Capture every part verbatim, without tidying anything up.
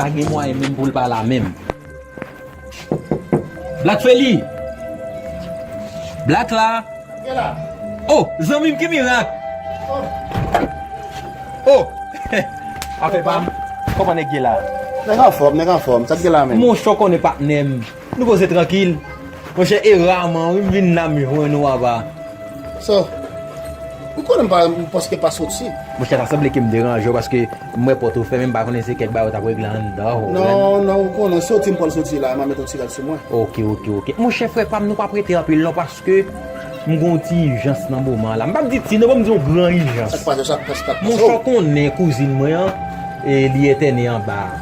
Pa gen mwayen menm pou l pa la menm. Black Feli! Black la! Gen la. Oh, zanmi m, ki mirak! Oh! Afè pa m, kòman nèg ye la? Nèg anfòm, nèg anfòm. Sa k gen la menm? Monchè, w konnen patnè m. Nou koze trankil. Monchè, e raman, wi, m vin la, m jwenn ou apa. So, ou konnen m pa, m prèske pa soti. Monchè, ta sanble ke m deranje w paske m wè pòt ou fèmen, m pa konnen se kèk bagay w t ap regle anndan ou. Non, non, ou konnen, soti m pral soti la, m a met yon ti rad sou mwen. Ok, ok, ok. Monchè, frè pa m, nou p ap rete anpil non, paske m gen yon ti ijans nan moman la. M p ap di ti non, ban m di yon gran ijans. Sa k pase, sa k pase, sa k pase? Monchè, w konnen kouzin mwen an, e, li entène anba a.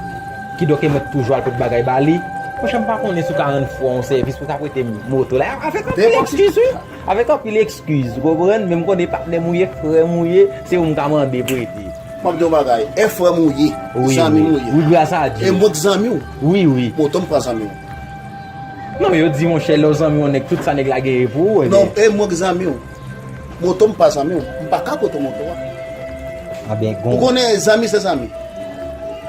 Kidonk, e mwen k toujou al pot bagay ba li. Monchè, m pa konnen si w ka rann frè yon sèvis pou w ta prete m moto la. Avèk anpil ekskiz, wi. Avèk anpil ekskiz, ou konprann? Men m konnen patnè m ou ye, frè m ou ye, se ou m ka mande prete. M ap di yon bagay, e frè m ou ye, zanmi m ou ye. Wi, gras a Dye. E mwen k zanmi w. Wi, wi. Moto m pa zanmi w. Non, yo di, monchè, lè w zanmi yon nèg, tout sa nèg la genyen pou ou, ebyen. Non, e mwen k zanmi w. Moto m pa zanmi w. M pa ka pote moto a. A ben, gon. Ou konnen zanmi se zanmi.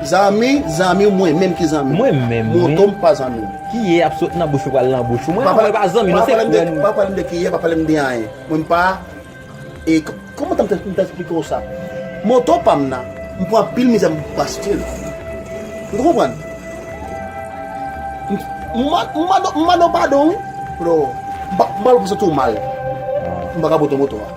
Zanmi, zanmi w, mwen menm ki zanmi w. Mwen menm, wi. Moto m pa zanmi w. Ki ye ap sot nan bouch ou pral nan bouch ou. Mwen mwen pa zanmi nou, se frè nou. Pa pale m de ki ye, pa pale m de anyen. Mwen m pa, e, k-, kòman m ta, m ta eksplike w sa? Moto pa m nan, m pran anpil mizè m pou achte l. Ou konprann? M, m, m, m mande w padon, wi. Bro, m pa, m pa pou santi w mal. M pa ka pote moto a.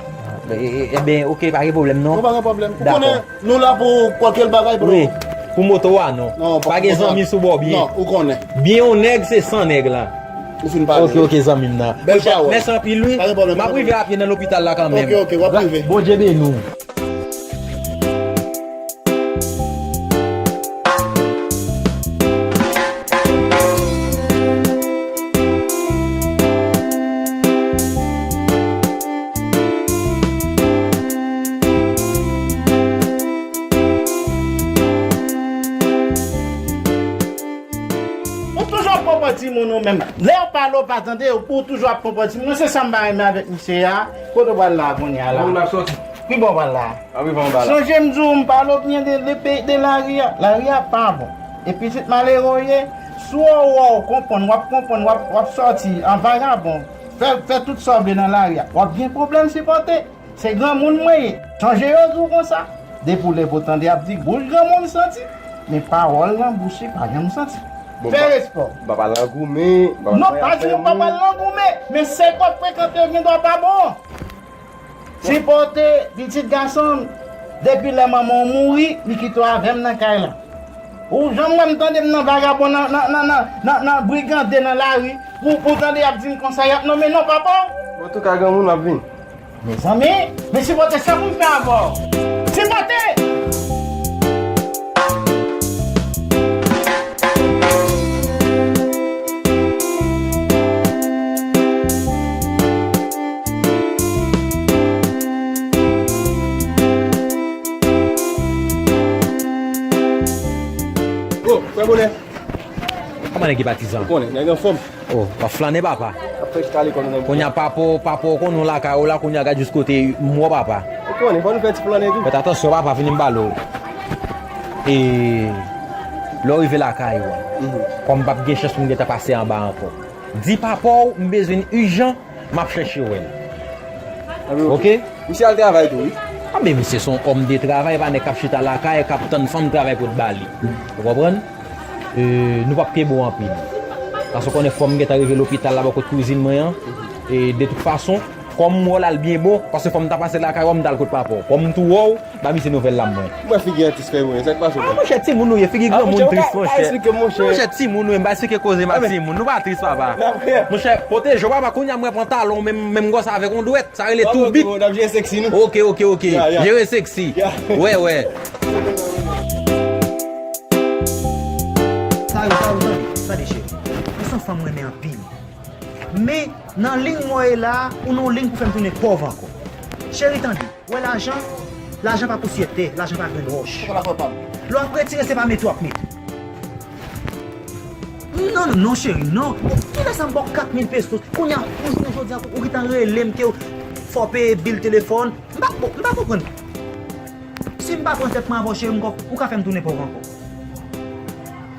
E, e, e, ebyen, ok, pa gen pwoblèm, non. Non, pa gen pwoblèm. Ou konnen, nou la pou kwalkyè bagay, bro. Wi, pou moto a, non. Non, pa gen zanmi sou bò, byen. Non, ou konnen. Byen yon nèg, se san nèg la. Ou fin pale. Ok, ok, zanmi m nan. Bèl pawòl. Mèsi anpil, wi. Pa gen pwoblèm. M ap rive a pye nan lopital la kanmenm. Ok, ok, w ap rive. Bondye beni w. Ou toujou ap pran pran timoun ou menm. Lè yo pale, ou pa tande, ou toujou ap pran pran timoun. Se sa m pa renmen avèk misye a. Kote w pral la kounye a la? Moun ap soti. Ki bò w pral la? Ap rive anba la. Sonje m di w, m pale w byen de, de peyi, de lari a. Lari a pa bon. E pitit malere w ye, si w wè w konprann, w ap konprann, w ap, w ap sòti an vagabon, fè, fè tout sa w vle nan lari a, w ap gen pwoblèm sipòte. Se granmoun mwen ye. Sonje yo di w konsa. Depi w leve w tande y ap di, bouch granmoun santi, men pawòl nan bouch li pa janm santi. Fè respè w. Bon, m pa, m pa pral langoumen, m pa pral fè afè moun. Non, pa di w pa pral langoumen, men sèk w ap frekante yo gendwa pa bon. Sipòte pitit gason m. Depi lè manman w mouri, li kite w avè m nan kay la. Ou janm wè m tande m nan vagabon, nan, nan, nan brigande nan lari, pou, pou tande y ap di m konsa, y ap nonmen non papa w? Antouka, granmoun, m ap vin. Mezanmi, men sipòte, sa pou m fè avè w? Sipòte! Oh, frè Bonè. Kòman nèg ki patizan? Ou konnen, nèg anfòm. Oh, w ap flannen, papa. Ap fè chita lekòl nou. Kounye a, papa w, papa w konnen w lakay ou la, kounye a gad jis kote m wè w, papa. Ou konnen, fò nou fè ti flannen tou. Fèt atansyon, papa, vini m pale w. E lè w rive lakay ou a, kòm m p ap gen chans pou m gentan pase anba ankò, di papa w m bezwen l ijan, m ap chèche wè l. Oke? Misye al travay tou, wi. A, men misye se yon òm de travay, pa nèg k ap chita lakay, k ap tann fanm travay pou t ba li. Ou konprann? E, nou p ap kenbe w anpil. Paske w konnen fò m gentan rive lopital la bò kot kouzin mwen an. E, de tout fason, kòm m wè w la l byen bon, paske fò m ta pase lakay ou a, m t al kot papa w. Kòm m tou wè w, ba misye nouvèl la mwen. Mwen figi an tris fè mwen, sa k pase la? A, monchè, timoun nou ye, figi granmoun tris, monchè. Monchè, timoun nou ye, m pa eksplike koze m ak timoun. Nou pa tris, papa. Monchè, pwoteje w, papa, kounye a mwen pran talon, menm, menm gòs avèk yon dwèt. Sa rele tou bit. N ap jere seksi, nou. Oke, oke, oke. Jere seksi. Wè, wè. Sa yo, sa yo, tande, tande, cheri. Ou se yon fanm mwen renmen anpil. Men, nan liy mwen ye la, ou nan yon liy pou fè m tounen pòv ankò. Cheri, tande, ou wè lajan, lajan pa pousyè tè, lajan pa grenn wòch. Lè w ap retire, se pa mete w ap mete. Non, non, non, cheri, non. Kilè sa m ba w kat mil pesos? Kounye a, yon jounen jodi a, ou gentan rele m ke fò w peye bil telefòn. M pa, bon, m pa konprann. Si m pa pran tèt mwen avè w, cheri, m ka, ou ka fè m tounen pòv ankò.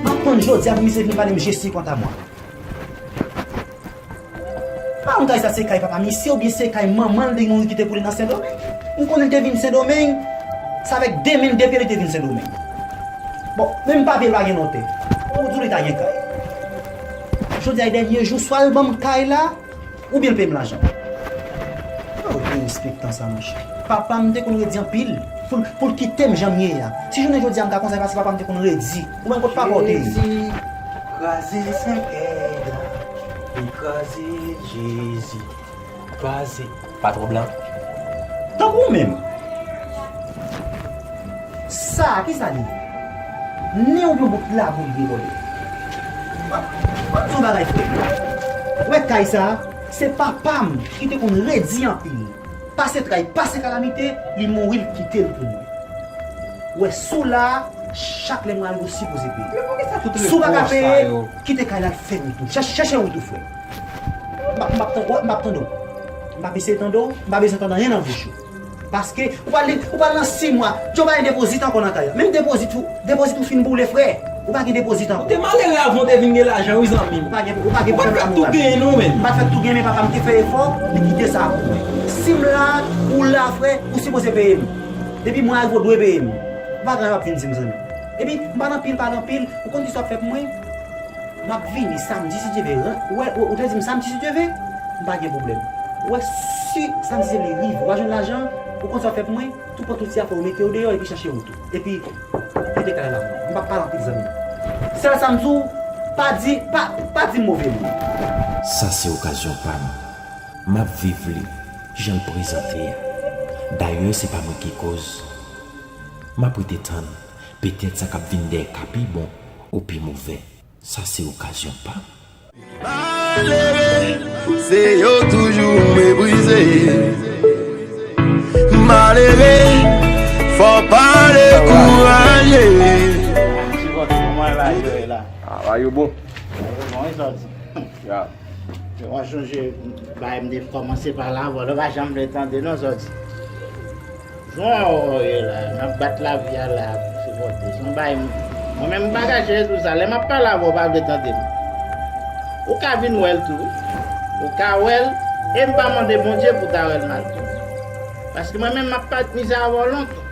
M ap tann jodi a pou misye vin pale m Jesi kanta mwa. Pa konn kay sa se kay papa misye oubyen se kay manman l te mouri kite pou li nan Sendomeng. M konnen l te vin Sendomeng, se avèk de men l, de pye li te vin Sendomeng. Bon, menm papye l pa gen notè. Ou di w li ta gen kay. Jodi a e dènye jou, swa l ban m kay la, oubyen l peye m lajan. Oh, derespektan sa, monchè. Papa m te konn redi anpil pou l, pou l kite m jan m ye a. Si jounen jodi a m ka konsa, se paske papa m te konn redi. Ou menm kot pa pòte. Jezi, kraze sèkèy la, li kraze, Jezi, kraze. Patwon blan. Tankou ou menm. Sa, kisa li ye? Nen w yon bout labou li ye, bòlè. Ban m di w yon bagay, frè. Ou wè kay sa, se papa m ki te konn redi anpil. Pase tray, pase kalamite, li mouri, l kite l pou mwen. Ou wè, si w la, chak lè mwen rive, ou sipoze peye. Si w pa ka peye, kite kay la, l fèmen tou. Chèche, chèche wout ou, frè. M ap, m ap tan-, m ap tande w. M p ap eseye tande w, m pa bezwen tande anyen nan bouch ou. Paske ou pral, ou pral nan sis mwa, Djo pa gen depozit ankò nan kay la. Menm depozit ou, depozit ou fin boule, frè. Ou pa gen depozit ankò. Ou te malere avan w te vin gen lajan, wi, zanmi m. Ou pa gen, ou pa gen pwoblèm lamoral. Ou pa t fèk tou genyen, non, menm. M pa t fèk tou genyen, men papa m te fè efò, li kite sa pou mwen. Si m la, ou la, frè, ou sipoze peye m. Depi mwen rive, ou dwe peye m. Ou pa gen anyen w ap vin di m, zanmi. Epi, m pa nan pil, pa nan pil, ou konn kisa w ap fè pou mwen? M ap vini samdi, si Dye vle. Ou wè, ou, ou te di m samdi, si Dye vle, m pa gen pwoblèm. Ou wè, si samdi, si Dye vle, rive, ou pa jwenn lajan, ou konn sa w ap fè pou mwen? Tou pran tout ti afè w, mete yo deyò epi chache wout ou. Epi, kite kay la pou mwen. M p ap pale anpil, zanmi. Sèl sa m di w, pa di, pa, pa di m move mo. Sa se okazyon pa m. M ap viv li, jan l prezante a. Dayè, se pa mwen ki koz. M ap rete tann. Petèt sa k ap vin dèyè ka pi bon ou pi movè. Sa se okazyon pa m. Malere, se yo toujou meprize. Malere, fò pa dekouraje. Sipòte kòman la, Joe la? Ah, ba yo bon. Bon, e sòti. Ya. Mwen sonje, bagay m te kòmanse pale avè w, lè w pa janm vle tande non, sòti. Jan w wè w ye la, n ap bat lavi a la, sipòte. Se yon bagay m, mwen menm m pa kache tout sa. Lè m ap pale avè w, w pa vle tande m. Ou ka vin wè l tou, wi. Ou ka wè l, e m pa mande Bondye pou w ta wè l mal tou. Paske mwen menm m ap pale mizè avè w lontan.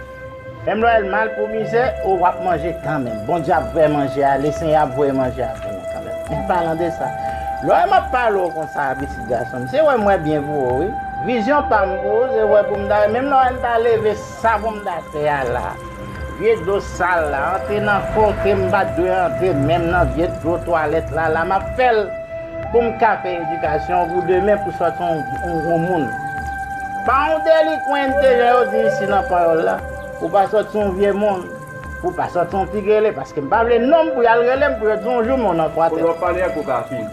Menm lè w wè l mal pou mizè, ou w ap manje kanmenm. Bondye ap voye manje a, Lesenyè ap voye manje a pou nou kanmenm. Men palan de sa, lè w wè m ap pale w konsa, pitit gason m, se wè m wè byen pou ou, wi. Vizyon pa m pou ou, se wè pou m ta, menm lè w wè m ta leve savon m ta atè a la. Vye dlo sal la, antre nan kote m pa t dwe antre, menm nan vye dlo twalèt la, la m ap fè l. Pou m ka fè edikasyon pou demen pou sòti yon, yon, yon moun. Pa yon delikwen jan yo di isi nan panyòl la. Ou pa sòti yon vye moun. Ou pa sòti yon ti gele, paske m pa vle non m pou y al rele m pou yo di yon jou men w nan kwatè. Kote w ap pale a, koka fin.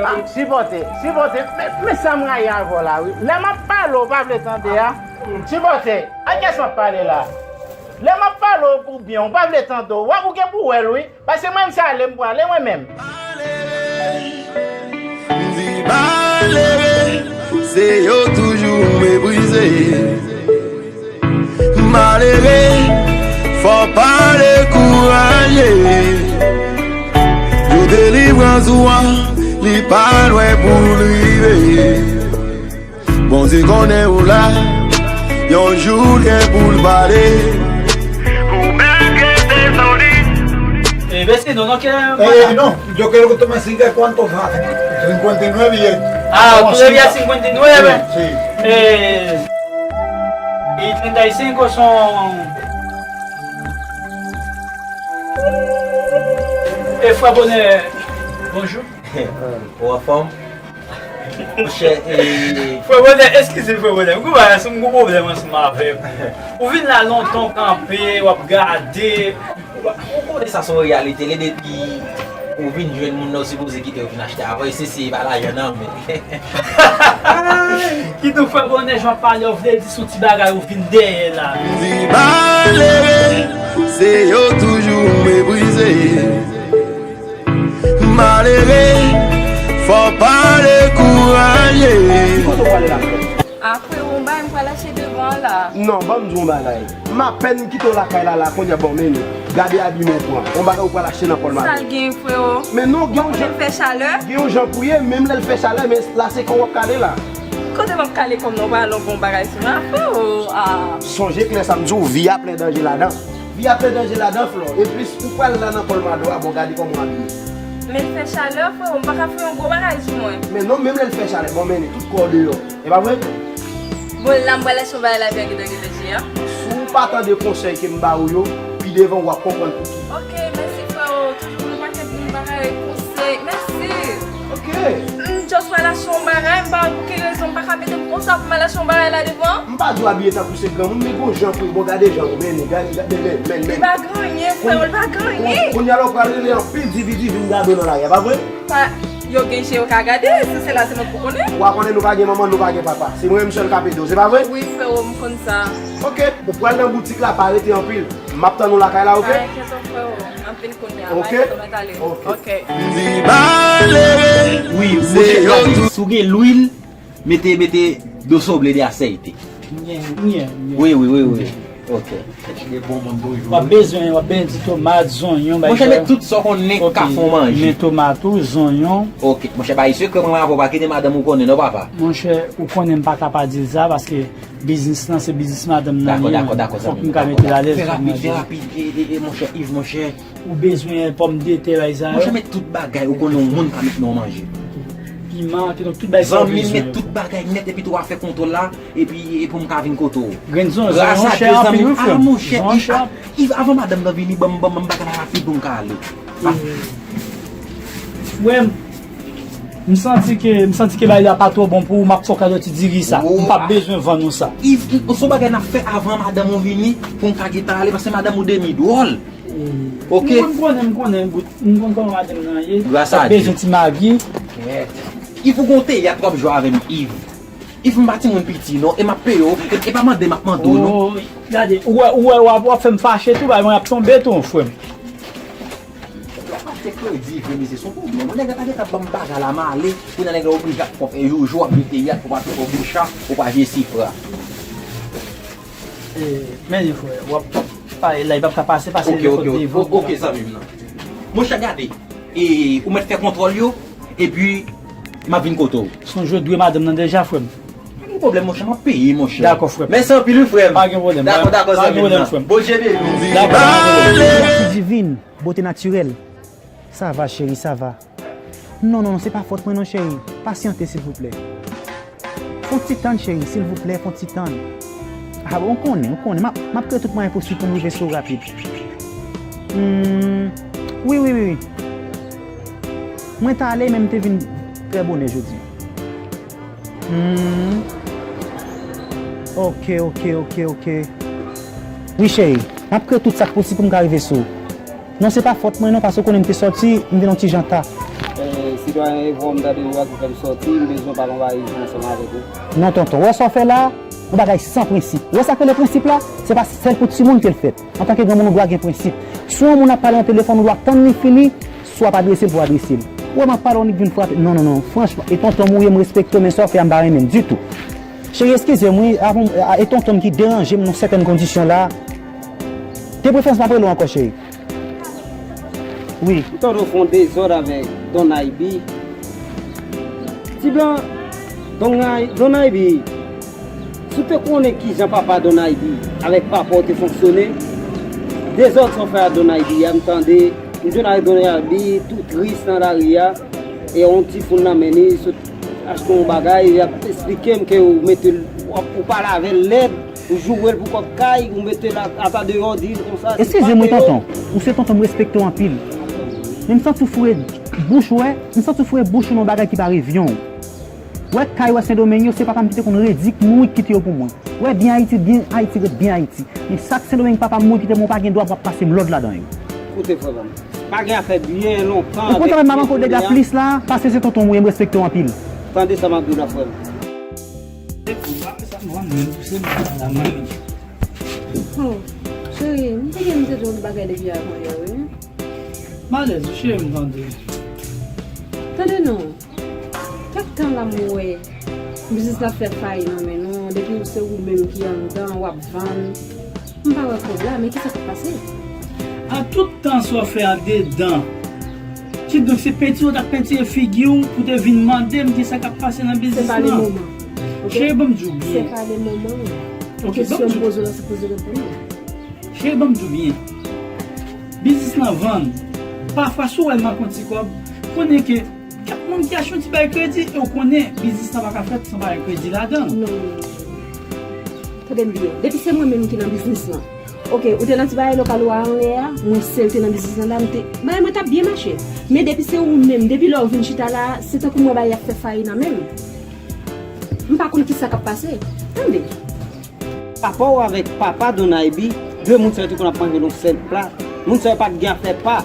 Ah, sipòte, sipòte, men, men sa m rayi avè w la, wi. Lè m ap pale, w pa vle tande a. Sipòte, a kiyès m ap pale la? Lè m ap pale w pou byen, w pa vle tande w. W ap ou gen pou wè l, wi. Paske mwen m se ale m prale mwen menm. M di malere, se yo toujou meprize. Malere, fò pa dekouraje. Jou delivrans ou an, li pa lwen pou l rive. Bondye konnen ou la, yon jou l gen pou l pale. Ou menm gen de zoli. Eh, vecino, no quiere... Eh, no, yo quiero que tú me sigas cuánto va. Cincuenta y nueve y es... Ah, tú debías cincuenta y nueve. Sí, sí. Eh, y treinta y cinco son... Eh, frè Bonè, bonjou. Ou anfòm? Monchè, e... Frè Bonè, eskize frè Bonè, m konprann si m gon pwoblèm ansanm avè w. Ou vin la lontan, w kanpe, w ap gade. Ou konnen sa se yon reyalite, lè depi ou vin jwenn moun nan, ou sipoze kite yo vin achte avè w, e se, se pa lajan nan, men. Kite w frè Bonè, jan w ap pale, w vle di se yon ti bagay ou vin dèyè la. Di malere, se yo toujou meprize. Malere, fò pa dekouraje. Ki kote w prale la, frè? A, frero, yon bagay m pral achte devan an la. Non, ban m di w yon bagay. M apèn kite w lakay la, la, kounye a, bon, men, gade abiman w pran. Yon bagay ou pral achte nan Paul Mado. Sa l gen, frero? Men non, gen yon jan, fè chalè, gen yon jan pou ye, menm lè l fè chalè, men la, se kò w ap kale la. Kote m ap kale kò m nan, w pral longe yon bagay sou mwen, frero, a. Sonje klè sa m di w, vi a plen danje ladan. Vi a plen danje ladan, Flò. E plis, ou pral la nan Paul Mado a, bon, gade kòman w abiye. Men l fè chalè, frero, m pa ka fè yon gwo bagay sou mwen. Men non, menm lè l fè chalè, bon, men tout kò w deyò. E pa vre? Bon, la, m pral achte yon bagay la, byen gentan, gentan, je a. Si w pa tande konsèy ke m ba ou yo, pi devan w ap konprann pouki. Ok, mèsi, frero. Toujou yon pakèt moun pa ka konsèy. Mèsi. Ok. M just pral achte yon bagay, m pa wè pou ki rezon m pa ka mete m konsa pou m al achte yon bagay la devan. M pa di w abiye tankou se granmoun, men gon jan pou, bon, gade jan ou mennen, gade, gade, men, men, men. Li pa gen anyen, frero, li pa gen anyen. Kounye a la w pral rele anpil divi divi m gade w nan lari a, pa vre? Pa, yo gen je yo ka gade, si se la se mwen k pou konnen. Ou pa konnen nou pa gen manman, nou pa gen papa. Se mwen menm sèl k ap ede w, se pa vre? Wi, frero, m konn sa. Ok, ou pral nan boutik la, pa rete anpil. M ap tann ou lakay la, ok? Pa enkyete w, frero. M ap vin kounye a. Ok? Pa enkyete w, mèt ale. Ok. Ok. Di malere. Wi, monchè, gade, si w gen lwil, mete, mete do soble de asèyte. Nye, nye, nye. Wi, wi, wi, wi. Ok. Tèt de bon moun bonjou. W ap bezwen, w ap bezwen ti tomat, zonyon, bay... Monchè, met tout sa w konnen k ka fè w manje. Men tomat ou, zonyon. Ok. Monchè, bay sekrè mwen avè w, pa kite madanm ou konnen non, papa. Monchè, ou konnen m pa ka pa di l sa, paske biznis lan, se biznis madanm nan li ye. Dakò, dakò, dakò, zanmi m. Fòk m ka mete l alèz. Fè rapid, fè rapid. E, e, e, monchè Yves, monchè. Ou bezwen pòmdetè, bay sa yo. Monchè, met tout bagay ou konnen yon moun ka met nan yon manje. Piman, kidonk tout bagay sa w bezwen. Zanmi m, met tout bagay nèt epi tou w a fè kontwòl la, epi, epi pou m ka vin kote w. Grenn zonyon, zonyon chè anpil wi, frè m. Ah, monchè, Yves, avan madanm nan vini, ban m, ban m, ban m bagay la rapid pou m ka ale. Frè m, m santi ke, m santi ke bagay la pa twò bon pou ou, m ap fè w kado ti diri sa. M p ap bezwen vann ou sa. Yves, se yon bagay n ap fè avan madanm ou vini, pou m ka gentan ale, paske madanm ou demi dwòl. Ok. M konn konnen, m konnen, bout. M konn kòman madanm nan ye. Gras a Dye. Bezwen ti magi. Kèt. Yves, ou gon teyat w ap jwe avè m, Yves. Yves, m pa timoun piti, non. E m ap peye w. E, e pa mande m ap mande w, non. Oh, gade, ou wè, ou wè, w ap, w ap fè m fache tou, bay mwen ap tonbe tou, frè m. Ou pa fè kredi, vre, mezye, se yon pwoblèm. Nèg la pa gentan ban m bagay la, m ale. Kounye a nèg la oblije ap fè joujou, ap jwe teyat, ou pa fè bouch a, ou pa jwe sifra. E, men, frè, w ap pale la, li p ap ka pase, pase... Ok, ok, ok, ok, zanmi m nan. Monchè, gade, e, ou mèt fè kontwòl yo, epi m ap vin kote w. Sonje w dwe madanm nan deja, frè m. Pa gen pwoblèm, monchè, m ap peye, monchè. Dakò, frè m. Mèsi anpil, wi, frè m. Pa gen pwoblèm. Dakò, dakò, zanmi m nan. Bon, Dye beni w. Dakò, pa gen pwoblèm. Ti divin, bote natirèl. Sa va, cheri, sa va. Non, non, non, se pa fòt mwen non, cheri. Pasyante, silvouplè. Fè yon ti tann, cheri, silvouplè, fè yon ti tann. Ah, bon, ou konnen, ou konnen. M ap, m ap fè tout mwayen posib pou m rive sou ou rapid. Hmm, wi, wi, wi, wi. Mwen t ale, men m te vin trè bonè jodi. Hmm. Ok, ok, ok, ok. Wi, cheri. M ap kreye tout sa k posib pou m ka rive sou ou. Non, se pa fòt mwen, non, paske w konnen m te sòti, m vin yon ti jan ta. Eh, sitwayen Evò, m tande ou a ki fè m sòti, m bezwen pale yon bagay ansanm avèk ou. Non, tonton, w wè sa w fè la a? Yon bagay san prensip. Ou wè sa k rele prensip la? Se pa sèl pou timoun ke l fèt. Antanke granmoun, ou dwa gen prensip. Si yon moun ap pale nan telefòn, ou dwa tann li fini, si w ap adrese l, pou w adrese l. Ou wè m ap pale, w annik vin frape. Non, non, non, franchman, e tonton m ou ye, m respekte w, men sa w fè a, m pa renmen l ditou. Cheri, eskize m, wi, avan, a, e tonton m ki deranje m nan sètèn kondisyon la. De preferans, m ap rele w ankò, cheri. Wi. M tande w fè yon dezòd avèk Don Aybi. Ti blan, Don Ay-, Don Aybi, si w te konnen kijan papa Don Aybi avèk papa w te fonksyone, dezòd sa w fè a Don Aybi a, m tande, m jwenn avèk Don Aybi tou tris nan lari a, e yon timoun nan men li sot achte yon bagay, y ap esplike m ke ou mete l, w ap, ou pale avè l lèd, ou joure l pou kòb kay, ou mete l a, ata deyò, di l konsa, se pa deyò. Eskize m, wi, tonton. Ou se tonton, m respekte w anpil. Men m santi w foure bouch ou, wè. M santi w foure bouch ou nan bagay ki pa revyon w. Wè, kay wè Sendomeng yo, se papa m ki te konn redi k mouri k kite yo pou mwen. Wè, byen Ayiti, byen Ayiti, ret byen Ayiti. Men sa k Sendomeng papa m mouri kite m, ou pa gen dwa pou w ap pase m lòd ladan yo. Koute, frè pa m. Pa gen afè byen lontan avèk byen kounye a. Ou konn sa fè m ap ankò dega plis la, paske se tonton m ou ye, m respekte w anpil. Tande sa m ap di w la, frè m. Oh, cheri, m te gen, m te di w yon bagay depi avan yè, wi. M alèz, wi, cheri, m tande. Tande non. Kèk tan la m wè biznis la fè fayi nan men nou, depi se ou menm ki anndan, w ap vann. M pa wè kòb la, men kisa k ap pase? A tout tan sa w fè andedan. Kidonk se pentire w t ap pentire figi w pou te vin mande m kisa k ap pase nan biznis lan. Se pa le moman. Ok? Cheri, ban m di w byen. Se pa le moman. Ok, ban m di w. Kesyon m poze w la, se poze reponn mwen. Cheri, ban m di w byen. Biznis lan vann. Pafwa, si w wè l manke yon ti kòb, konnen ke kèk moun ki achte yon ti bay kredi, e w konnen biznis lan pa ka fèt san bay kredi ladan l. Non, non, non, non. Tande m byen. Depi se mwen menm ki nan biznis lan. Ok, ou te nan ti bagay lokal ou a anlè a, mwen sèl te nan biznis lan la, m te, bagay mwen t ap byen mache. Men depi se ou menm, depi lè w vin chita la, se tankou m wè bagay ap fè fayi nan men m. M pa konn kisa k ap pase. Tande. Papa w avèk papa Don Aybi, de moun sa yo te konn ap manje nan sèl pla. Moun sa yo pa t gen afè pa.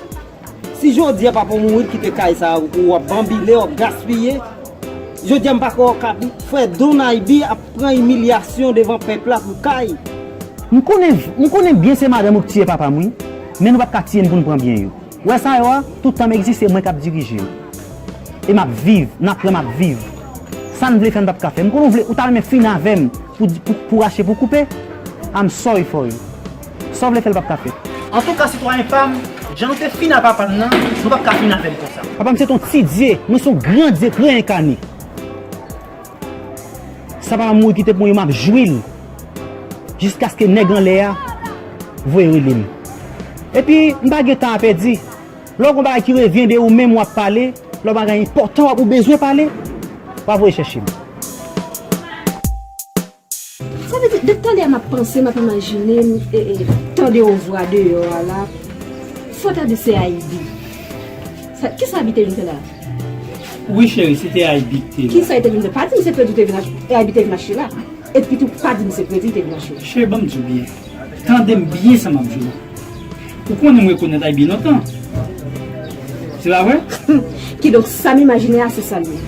Si jodi a papa w mouri, l kite kay sa a pou w ap banbile, w ap gaspiye. Jodi a m pa kwè w ka di, frè Don Aybi ap pran imilyasyon devan pèp la pou kay. M konnen, m konnen byen se madanm ou k tiye papa m, wi. Men nou p ap ka tiye n pou n pran byen yo. Ou wè sa yo a, tout tan m egziste, mwen k ap dirije yo. E m ap viv, nan plan m ap viv. Sa n vle fè, n p ap ka fè. M konnen w vle, ou ta renmen fini avè m pou, pou, pou rache, pou koupe. I'm sorry for you. Sa w vle fè, l p ap ka fèt. Antouka, sitwayen pa m, jan nou te fini ak papa m nan, nou p ap ka fini avè l konsa. Papa m se t on ti dye, mwen se yon gran dye, reyènkane. Sa papa m mouri kite pou mwen, m ap jwi l. Jiskaske nèg anlè a voye rele m. Epi, m pa gen tan a pèdi. Lè w gen yon bagay ki revyen de ou menm w ap pale, lè w gen yon bagay enpòtan w ap ou bezwen pale, w a voye chèche m. Sa vle di, depi talè a m ap panse, m ap imajine m, e, e, tande yon vwa deyò a la. Fò ta di se Aybi. Sa, kisa Aybi te vin fè la? Wi, cheri, se te Aybi ki te la. Kisa li te vin fè? Pa di m se kredi w te vin achte, e Aybi te vin achte la. Epi tou, pa di m se kredi li te vin achte. Cheri, ban m di w byen. Tande m byen sa m ap di w. Ou konnen m rekonèt Aybi lontan. Se pa vre? Kidonk, sa m imajine a, se sa l ye.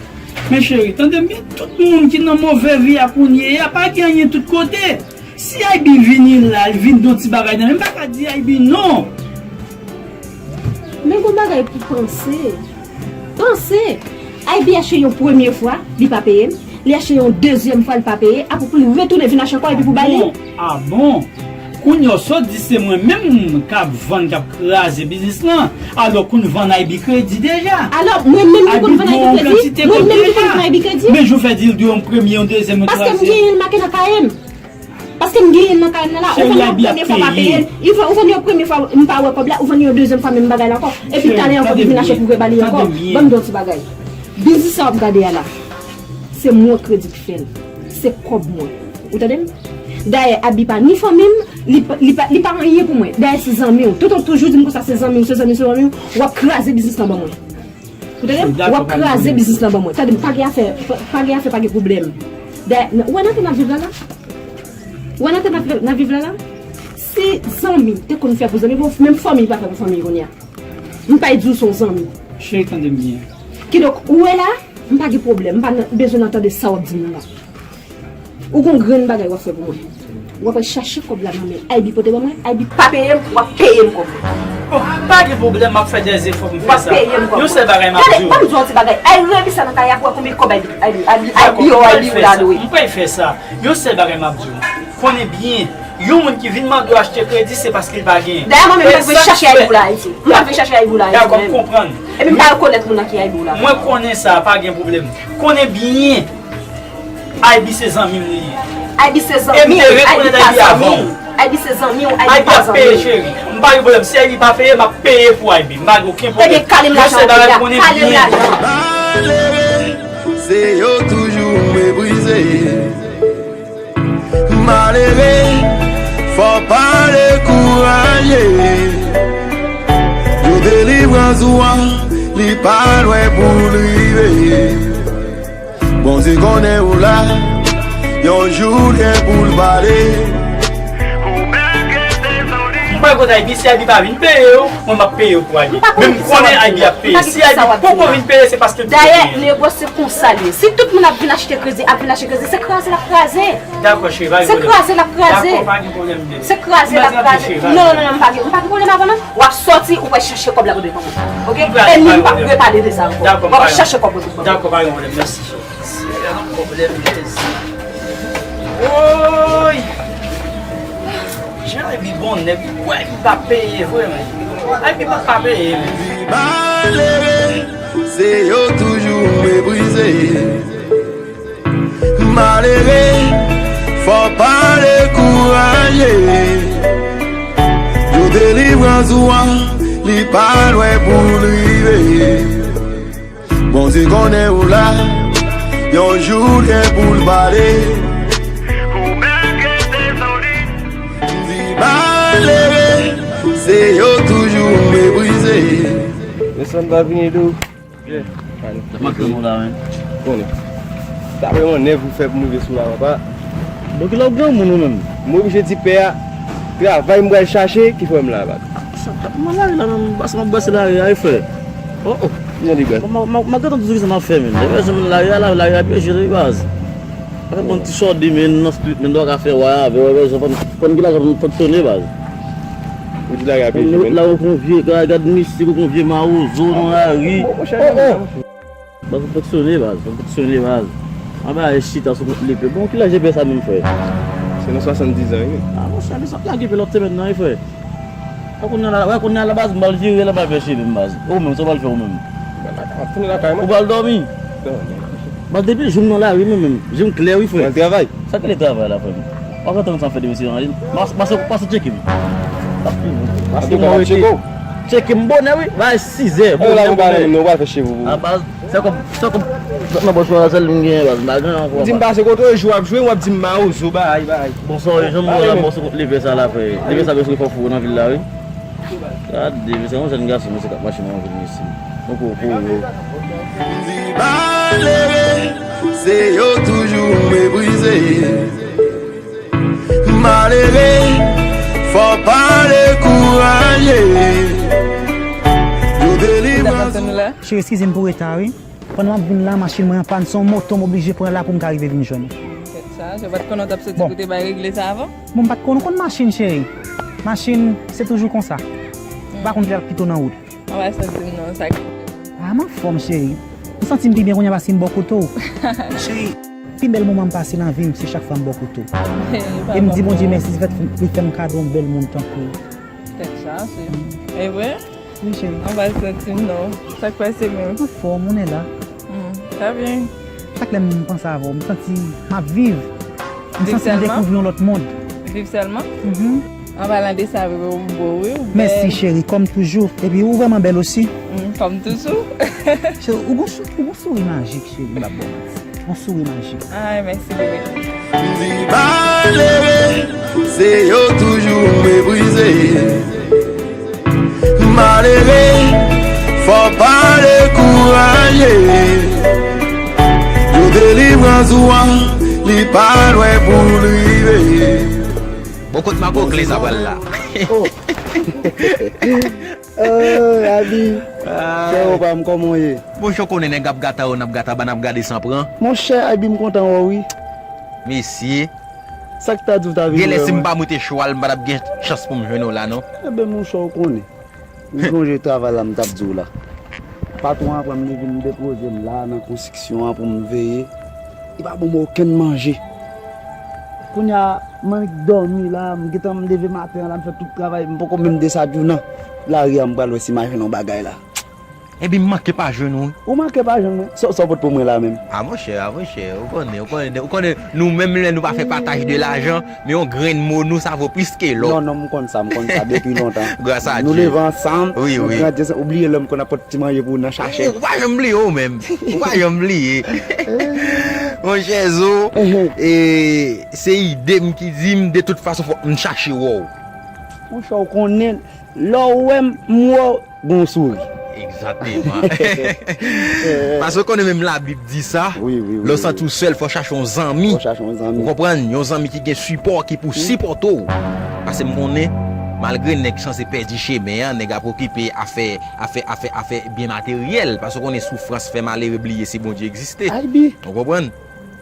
Men cheri, tande m byen, tout moun ki nan move vi a kounye a, pa gen anyen tout kote. Si Aybi vini la, l vin di yon ti bagay nan men m, m pa ka di Aybi non. Men gon bagay pou panse. Panse! Aybi achte yon premye fwa, li pa peye m. Li achte yon dezyèm fwa, li pa peye. Apre pou li retounen vin achte ankò epi pou bay li. A bon? A bon? Kounye a w sot di se mwen menm k ap vann, k ap kraze biznis lan. Alò kounye vann Aybi kredi deja. Alò mwen menm ki konn vann Aybi kredi? Mwen menm ki konn vann Aybi kredi? Men jan w fè di l dwe yon premye, yon dezyèm, yon twazyèm. Paske m genyen l make nan kaye m. Paske m genyen l nan kay nan la, ou vann yon premye fwa pa peye l. Ou vann, ou vann yon premye fwa, m pa wè kòb la, ou vann yon dezyèm fwa menm bagay la ankò. Epi talè ankò pou vin achte pou vin ba li ankò. Ban m di yon ti bagay. Biznis sa w ap gade a la, se mwen kredi ki fè l. Se kòb mwen. Ou tande m? Dayè, Aybi pa ni fanmi m, li pa, li pa, li pa anyen pou mwen. Dayè, se zanmi w. Tonton toujou di m konsa, se zanmi w, se zanmi w, se zanmi w. W ap kraze biznis lan ban mwen. Ou tande m? W ap kraze biznis lan ban mwen. Tande m, pa gen afè, pa, pa gen afè, pa gen pwoblèm. Dayè, ou wè nan tan n ap viv la la? Ou wè nan tan n ap, n ap viv la la? Si zanmi te konn fè pou zanmi, bon, menm fanmi pa fè pou fanmi kounye a. M pa di w se yon zanmi. Cheri, tande m byen. Kidonk, ou wè la, m pa gen pwoblèm, m pa nan, bezwen nan tande sa w ap di m nan la. Ou gon grenn bagay w ap fè pou mwen. W ap al chache kòb la nan men Aybi pote ban mwen, Aybi pa peye m, w ap peye m kòb mwen. Bon, pa gen pwoblèm, m ap fè dèzefò pou m fè sa. W ap peye m kòb mwen. Yon sèl bagay m ap di w. Gade, ban m di w yon ti bagay. Ay, revise nan kay la pou wè konbyen kòb Aybi, Aybi, Aybi, Aybi, yo, Aybi ou la dwe. M pral fè sa. Yon sèl bagay m ap di w. Konnen byen, yon moun ki vin mande w achte kredi, se paske l pa genyen. Dayè, mwen menm, m pa t vin chache Aybi ou la Ayiti. M pa t vin chache Aybi ou la Ayiti, mwen menm. Epi m pa rekonèt moun nan ki Aybi ou la. Mwen konnen sa, pa gen pwoblèm. Konnen byen, Aybi se zanmi m li ye. Aybi se zanmi w, Aybi pa zanmi w. Aybi se zanmi w, Aybi pa zanmi w. Aybi ap peye, cheri. M pa gen pwoblèm. Si Aybi pa peye, m ap peye pou Aybi. M pa gen okenn pwoblèm. Ebyen, kale m lajan w kounye a. Kale m lajan. Malere, se yo toujou meprize. Malere, fò pa dekouraje. Jou delivrans ou an, li pa lwen pou l rive. Bondye konnen ou la, yon jou l gen pou l pale. M pa konn Aybi, si Aybi pa vin peye yo, mwen m ap peye yo pou Aybi. Men m konnen Aybi ap peye. Si Aybi poko vin peye, se paske l poko genyen. Dayè, negosye konsa l ye. Si tout moun ap vin achte kredi, ap vin achte kredi, se kraze l ap kraze. Dakò, cheri, pa gen pwoblèm. Se kraze l ap kraze. Dakò, pa gen pwoblèm, bebe. Se kraze l ap kraze. Non, non, non, m pa gen, m pa gen pwoblèm avè w, non. W ap sòti, ou pral chache kòb la pou depann. Oke? E nou pa repale de sa ankò. Dakò, w ap chache kòb pou depann. Dakò, pa gen pwoblèm. Mèsi, cheri. Se yon pwoblèm, Jezi. Woy! Jan Aybi bon nèg, ou kwè li pa peye vre, men. Aybi pa, pa peye, men. Malere, se yo toujou meprize. Malere, fò pa dekouraje. Jou delivrans ou an, li pa lwen pou l rive. Bondye konnen ou la, yon jou l gen pou l pale. Di malere, se yo toujou meprize. Men sa m pa vini di w. Manke nou la, men. Konnen. Dapre mannèv ou fè pou m rive sou la, papa. Bon, kilè w granmoun ou menm? M oblije di pè a, travay m pral chache ki fè m la, baz. Sa k ap nan lari la menm, baz, m ap brase lari a, wi, frè. Oh, oh. Jan li brase. Bon, m, m, m gentan toujou sa m ap fè, menm. Lè bezwen lari a, la, lari a byen jere, wi, baz. Sa fè bon ti chòde, menm, nan street, menm, dwa ka fè wa avè w, bezwen fann, fann ki lajan fann fonksyone, baz. Ou di lari a byen jere, menm. La, ou kon vye, gad, gad misye, ou kon vye mawozo nan lari. Bon, monchè, oh, oh. Baz, ou fonksyone, baz. Ou fonksyone, baz. Anba e chita sou kont lepe. Bon, ki laj epè sa menm, frè? Se nan swasanndiz an, wi. Ah, monchè, men sa lage epè lòt semèn nan, wi, frè. Wè kounye a la, wè kounye a la, baz, m pral vire la, m pral fè cheve m, baz. Ou menm, sa w pral fè ou menm? M ap tounen lakay mwen. Ou pral dòmi? Non, non. Baz, depi jou m nan lari, mwen menm, je m klè, wi, frè. Mwen travay. Sa ki le travay la, frè m? W ap rantre nan sa m fè demen se anyen. Mas, mas, mas tcheke m. Mas ou kapab tcheke w? Tcheke m bonè, wi. Bay sizè, bonè, bonè. Ou pral fè cheve w. A baz, se kòm, se kòm, nan bòs mwen la, sèl m genyen, baz. M pa gen ankò. Ou di m pase kote w, jou ap jwe, w ap di m mawozo, bay, bay. Bon, sa w, jan m wè la, bòs ou kont lepe sa la, frè. Lepe sa bezwen fè fou nan vil la, wi. Gade, mesye, yon jèn gason, mesye, k ap mache nan yon vil, mesye. Yon gwo poro. Malere, se yo toujou meprize. Malere, fò pa dekouraje. Yo delivrans ou. Cheri, eskize m pou reta, wi. Pandan m ap vin la, machin mwen an pàn, se yon moto m oblije pran la pou m ka rive vin jwenn ou. Tèt chaje, ou pa t konnen w t ap soti pou te bay regle sa avan? Bon, m pa t konnen w konn machin, cheri. Machin, se toujou konsa. Ou pa konn kilè l ap kite w nan wout. Anba sa di m non, sa ki. Ah, m anfòm, cheri. M santi m pi byen kounye a paske m bò kote w. Cheri, pi bèl moman m pase nan vi m, se chak fwa m bò kote w. E m di Bondye mèsi, se fèt li fè m kado yon bèl moun tankou w. Tèt chaje. E vre? Wi, cheri. Anba santi m non. Sa k pase menm? M anfòm, on est là. Hmm, sa byen. Chak lè m panse avè w, m santi m ap viv. M santi m dekouvri yon lòt mond. Viv sèlman? Mhm. An palan de sa, bebe, ou bo, wi, ou bèl. Mèsi, cheri, kòm toujou. Epi ou vrèman bèl osi. Mm, kòm toujou. Cheri, ou gon sou-, ou gon souri majik, cheri, m p ap ba w manti. Gon souri majik. Ay, mèsi, bebe. Di malere, se yo toujou meprize. Malere, fò pa dekouraje. Raye, jou delivrans ou an, li pa lwen pou l rive. Bon, kot Marco Clay sa pral la? Oh. Oh, Abi. Frero pa m, kòman w ye? Monchè, w konnen nèg ap gata yo, n ap gata, ba n ap gade san pran. Monchè, Abi, m kontan wè w, wi. Mesye. Sa k ta di w ta vin wè mwen? Genlè si m pa moute chwal, m pa t ap gen chans pou m jwenn ou la, non. Enben, monchè, w konnen. M sonje travay la m t ap di w la. Patwon an pran m, li vin depoze m la nan konstriksyon an pou m veye. Li pa ban m okenn manje. Kounye a, m annik dòmi la, m gentan m leve maten an la, m fè tout travay, m poko menm desann nan lari a, m pral wè si m a jwenn yon bagay la. Epi m manke pa jwenn ou. Ou manke pa jwenn mwen. Sa, sa w pot pou mwen la menm? A monchè, a monchè, ou konnen, ou konnen, ou konnen, nou menm lè nou pa fè pataj de lajan, men yon grenn mo nou sa vo plis ke lò. Non, non, m konn sa, m konn sa depi lontan. Gras a Dye. Nou leve ansanm, wi, nou grandi ansanm. Ou bliye lè m konn ap pot ti manje pou ou nan chache. Ou pa janm bliye ou menm. Ou pa janm bliye. Monchè Zo, e, se ide m ki di m, de tout fason, fòk m chache wè w. Monchè, ou konnen, lè w wè m, m wè w, gon souri. Egzakteman. Paske w konnen menm Labib di sa, wi, wi, wi, lè w santi w sèl, fò w chache yon zanmi. Fò w chache yon zanmi. Ou konprann? Yon zanmi ki gen sipò, ki pou sipòte w. Paske m konnen, malgre nèg sanse pèdi chemen an, nèg ap okipe afè, afè, afè, afè byen materyèl. Paske w konnen soufrans fè malere bliye si Bondye egziste. Ou konprann?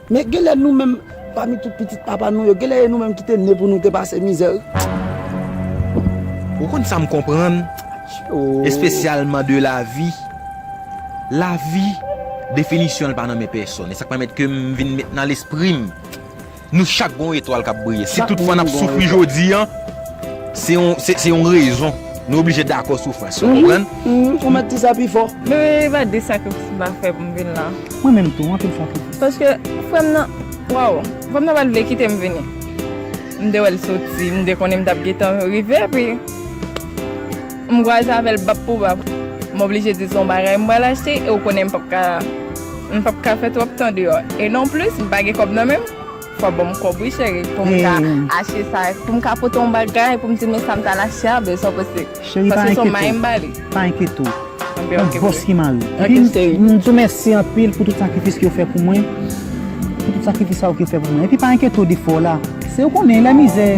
Men genlè nou menm, pami tout pitit papa nou yo, genlè e nou menm ki te ne pou nou te pase mizè, wi. Ou konn sa m konprann? Oh. Espesyalman de lavi. Lavi, definisyon l pa nan men pèsonn. E sa k pèmèt ke m vin met nan lespri m. Nou chak gon etwal k ap briye. Si toutfwa n ap soufri jodi an, se yon, se, se yon rezon. Nou oblije dakò soufrans, ou konprann? Mhm, ou mèt di sa pi fò. Bebe, pa de sakrifis m pa fè pou m vin la. Mwen menm tou, anpil sakrifis. Paske frè m nan, waw, frè m nan pa t vle kite m vini. M te wè l soti, m te konnen m t ap gentan rive, epi m kwaze avè l bap pou bap. M oblije di se yon bagay m pral achte, e ou konnen m p ap ka, m p ap ka fè twòp tan deyò. E non plis, m pa gen kòb nan men m. Fò ban m kòb wi cheri, pou m ka achte sa, pou m ka pote yon bagay, pou m di men sa m t al achte a, bezwen pase. Cheri, pa enkyete w. Paske se yon may m ba li. Pa enkyete w. Yon bòs ki mari. Epi m di w mèsi anpil pou tout sakrifis ke w fè pou mwen. Pou tout sakrifis sa yo ke w fè pou mwen. Epi pa enkyete w de frè w la. Se ou konnen, lè mizè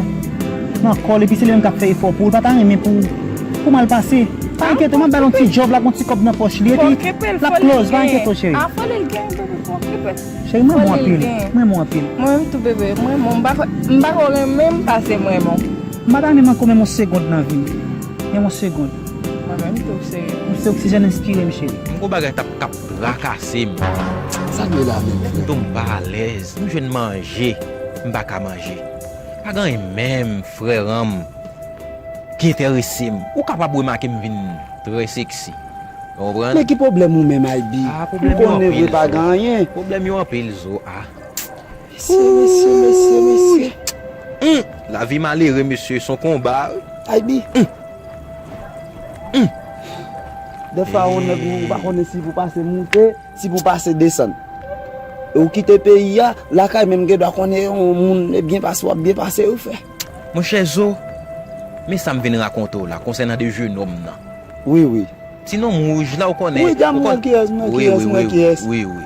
nan kò l, epi se li menm k ap fè efò pou ou, l pa ta renmen pou, pou mal pase. Pa enkyete w, m ap ba l yon ti djòb la, yon ti kòb nan pòch li, epi l ap close, pa enkyete w cheri. Cheri, m renmen w anpil. M renmen w anpil. Mwen menm tou bebe, m renmen w. M pa ko, m pa ko renmen m pase m renmen w. M pa ta renmen manke w menm yon segond nan vi m. Menm yon segond. Mwen menm tou, cheri. M se oksijèn enspire m, cheri. M gon bagay k ap, k ap trakase m. Sa m ye la menm, frè? M tou m pa alèz. M jwenn manje, m pa ka manje. Pa gen anyen menm, frè an m, ki enterese m. Ou kapab remake m vin trè seksi. Ou konprann? Men ki pwoblèm ou menm, Aybi? Ah, pwoblèm yo anpil, Zo. M konnen vre pa gen anyen. Pwoblèm yo anpil, Zo, ah. Mesye, mesye, mesye, mesye. Hum, lavi malere, mesye, se yon konba, wi. Aybi. Hum. Hum. Dèfwa, yon nèg ou pa konnen si pou pase moute, si pou pase desann. E ou kite peyi a, lakay menm gen dwa konnen yon moun e byen pase, w ap byen pase, wi, frè. Monchè Zo, men sa m vin rakonte w la, konsènan de jenòm nan. Wi, wi. Ti nonm wouj la, ou konnen. Wi, dam, mwen kiyès, mwen kiyès, mwen kiyès. Wi, wi.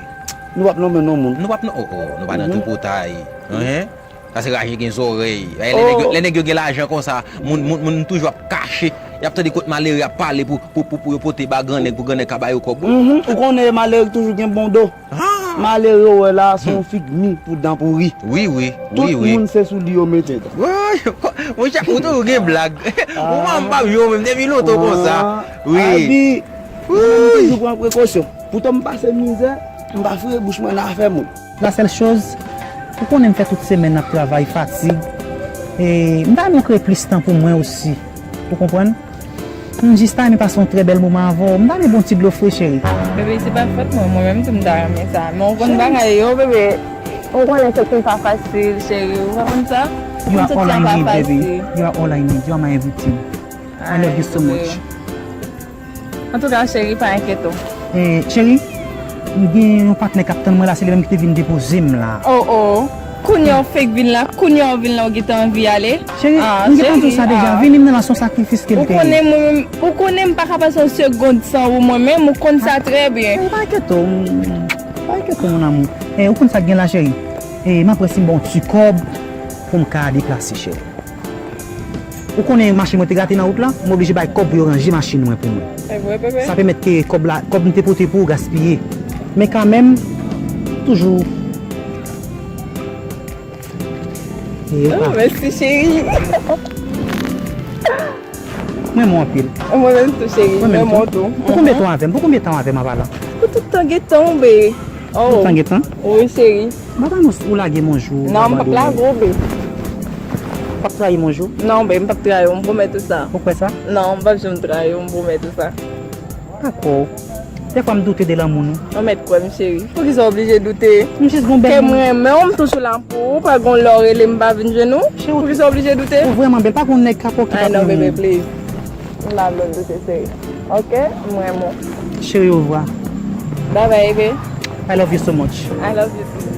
Nou p ap nonmen non moun. Nou p ap non, oh, oh, nou pa nan tripotay. Enhen. Sa se raje gen zòrèy. Lè nèg yo, lè nèg yo gen lajan konsa, moun, moun, moun toujou ap kache. Y ap tande kot malere ap pale pou, pou, pou, pou yo pote ba grannèg, pou grannèg ka ba yo kòb. Mhm, ou konnen malere toujou gen bon do. Ah! Malere w wè la, se yon figi pou dan pouri. Wi, wi, wi, wi. Tout moun se sou li yo mete dan. Woy, monchè, ou toujou gen blag. Ou pa m pa yo menm, depi lontan konsa. Wi. Abi, mwen toujou pran prekosyon. Poutan m pase mizè, m pa foure bouch mwen nan afè moun. La sèl choz, ou konnen m fè tout semèn ap travay, fatig. E m ta renmen w kreye plis tan pou mwen osi. Ou konprann? M jis ta renmen pase yon trè bèl moman avè w. M ta renmen ba w yon ti dlo fre, cheri. Bebe, se pa fòt mwen, mwen menm tou m ta renmen sa. Men w konn bagay yo, bebe. Ou konnen soti pa fasil, cheri. Ou pa konn sa? You are all I need, baby. You are all I need. You are my everything. I love you so much. Antouka, cheri, pa enkyete w. Eh, cheri, m gen yon patnè k ap tann mwen la, se li menm ki te vin depoze m la. Oh, oh. Kounye a w fake vin la, kounye a w vin la, w gentan anvi ale. Cheri, ah, m gentan di w sa deja, vini m nan la se yon sakrifis ke l te ye. Ou konnen mwen menm, ou konnen m pa ka pase yon segond san ou mwen menm, ou konn sa trè byen. Cheri, pa enkyete w, pa enkyete w, mon amour. Eh, ou konn sa k gen la, cheri? Eh, m ap wè si m ba w yon ti kòb pou m ka deplase, cheri. Ou konnen machin mwen te gate nan wout la, m oblije bay kòb pou yo ranje machin mwen pou mwen. Se vre, bebe. Sa pèmèt ke kòb la, kòb m te pote pou ou gaspiye. Men kanmenm, toujou. E yo pa. Oh, mèsi, cheri. Mwen renmen w anpil. Mwen menm tou, cheri. Mwen menm tou. Pou konbyen tan w avè m? Pou konbyen tan w avè m apa la? Pou tout tan gen tan, bebe. Oh. Tout tan gen tan? Wi, cheri. M ap anons ou lage m yon jou. Non, m p ap lage w, bebe. W p ap trayi m yon jou? Non, bebe, m p ap trayi w, m pwomèt ou sa. Ou kwè sa? Non, m p ap janm trayi w, m pwomèt ou sa. Dakò. Dèfwa m doute de lanmou nou. Ou mèt kwè m, cheri. Poukisa w oblije doute? M jis gon bèl moun. Ke m renmen w, m toujou la pou ou, pa gon lè w rele m pa vin jwenn ou. Cheri, poukisa w oblije doute? Ou vrèman bèl, pa gon nèg kapò ki pa renmen w. Ay non, bebe, please. M pa vle w doute, cheri. Ok? M renmen w. Cheri, ovwa. Bye bye, bebe. I love you so much. I love you too.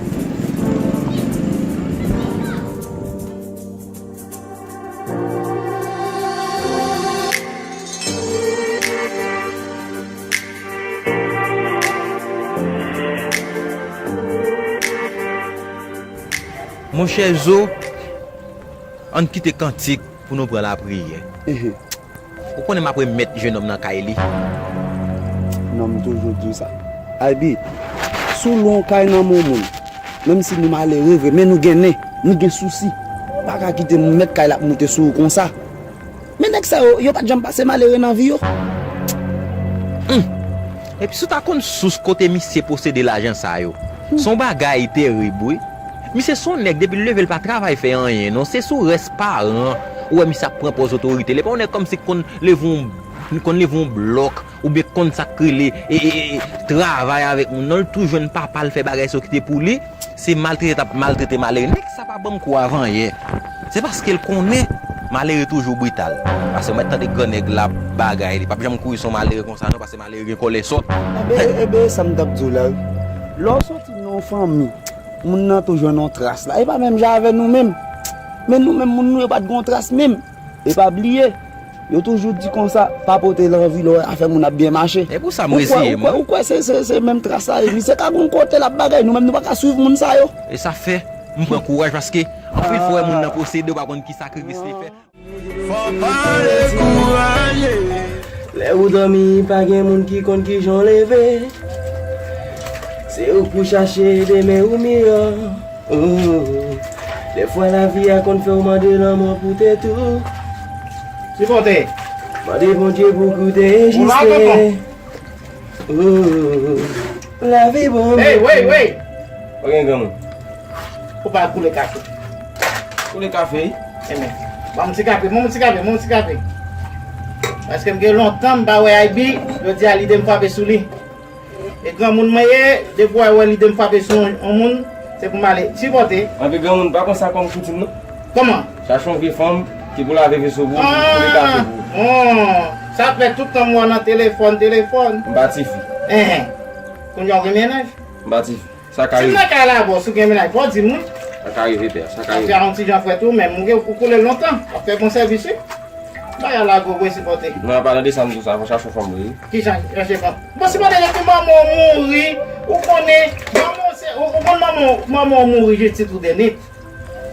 Monchè Zo, ann kite kantik pou nou pran lapriyè. Ou konnen m ap remèt jennonm nan kay li. Non, m toujou di w sa. Aybi, si w lwe yon kay nan men yon moun, menm si nou malere vre, men nou gen nen, nou gen sousi, ou pa ka kite mèt kay la ap moute sou ou konsa. Men nèg sa yo, yo pa t janm pase malere nan vi yo. Humm. Epi si w ta konn sous kote misye posede lajan sa yo. Se yon bagay terib, wi. Misye se yon nèg, depi l leve, l pa travay fè anyen, non. Se sou rès paran ou wè misye ap pran pòz otorite. Li pa yon nèg kòmsi k konn leve yon, konn leve yon blòk, oubyen k konn sa k rele, e, e, e, travay avèk moun, non. L tou jwenn papa l fè bagay sa yo kite pou li. Se maltrete t ap maltrete malere. Nèg sa pa ban m kou avan yè. Se paske l konnen malere toujou brital. Paske w mèt tande grannèg la ap bagay, li p ap janm kouri sou malere konsa non, paske malere gen kòlè sòt. Enben, enben, sa m t ap di w la, wi. Lè w soti nan yon fanmi, moun nan tou jwenn yon tras la. E pa menm jan avè nou menm. Men nou menm, moun nou yo pa t gen yon tras menm. E pa bliye, yo toujou di konsa, pa pote lanvi lè w wè afè moun ap byen mache. E pou sa m reziye m, wi. Ou kwè, ou kwè se, se, se menm tras sa ye? Misye ka gon kote l ap bagay, nou menm nou pa ka swiv moun sa yo. E sa fè, m pran kouraj paske anpil fwa w wè moun nan posede, ou pa konn ki sakrifis li fè. Fò pa dekouraje. Lè ou dòmi, pa gen moun ki konn kijan w leve. Se ou k pou chache demen ou miyò. Oh, dèfwa lavi a konn fè w mande lanmò pou tèt ou. Sipòte. Mande Bondye pou koute e jiste. Oh, lavi bon. Hey, wey, wey. Pa gen granmoun. Ou pa koule kafe. Koule kafe, wi. Enben, ban m ti kafe, ban m ti kafe, ban m ti kafe. Paske m gen lontan m pa wè Aybi, jodi a lide m frape sou li. E granmoun mwen ye, depi w wè lide m frape sou yon, yon moun, se pou m ale sipòte. Anpi granmoun pa pran sa kòm koutim non. Kòman? Chache yon vye fanm ki pou lave veso pou ou, pou li kafe pou ou. Bon, sa fè tout tan m wè w nan telefòn, telefòn. M pa tifi. Enhen. Kounye a w gen mennaj? M pa tifi. Sa ka rive. Si m nan kay la avè w, si w gen mennaj, fò w di m wi. Sa ka rive, pè, sa ka rive. Paske a yon ti jan frèt ou menm, ou gen, ou koule l lontan. W ap fè bon sèvis wi. Bagay la gwo, gwo sipòte. Non, an palan de sa, m di w sa, fò chache yon fanm vre wi. Kijan chache fanm? Bon, sipòte depi manman w mouri, ou konnen, manman w se, ou, ou konn manman w, manman w mouri jis ti tou de nit.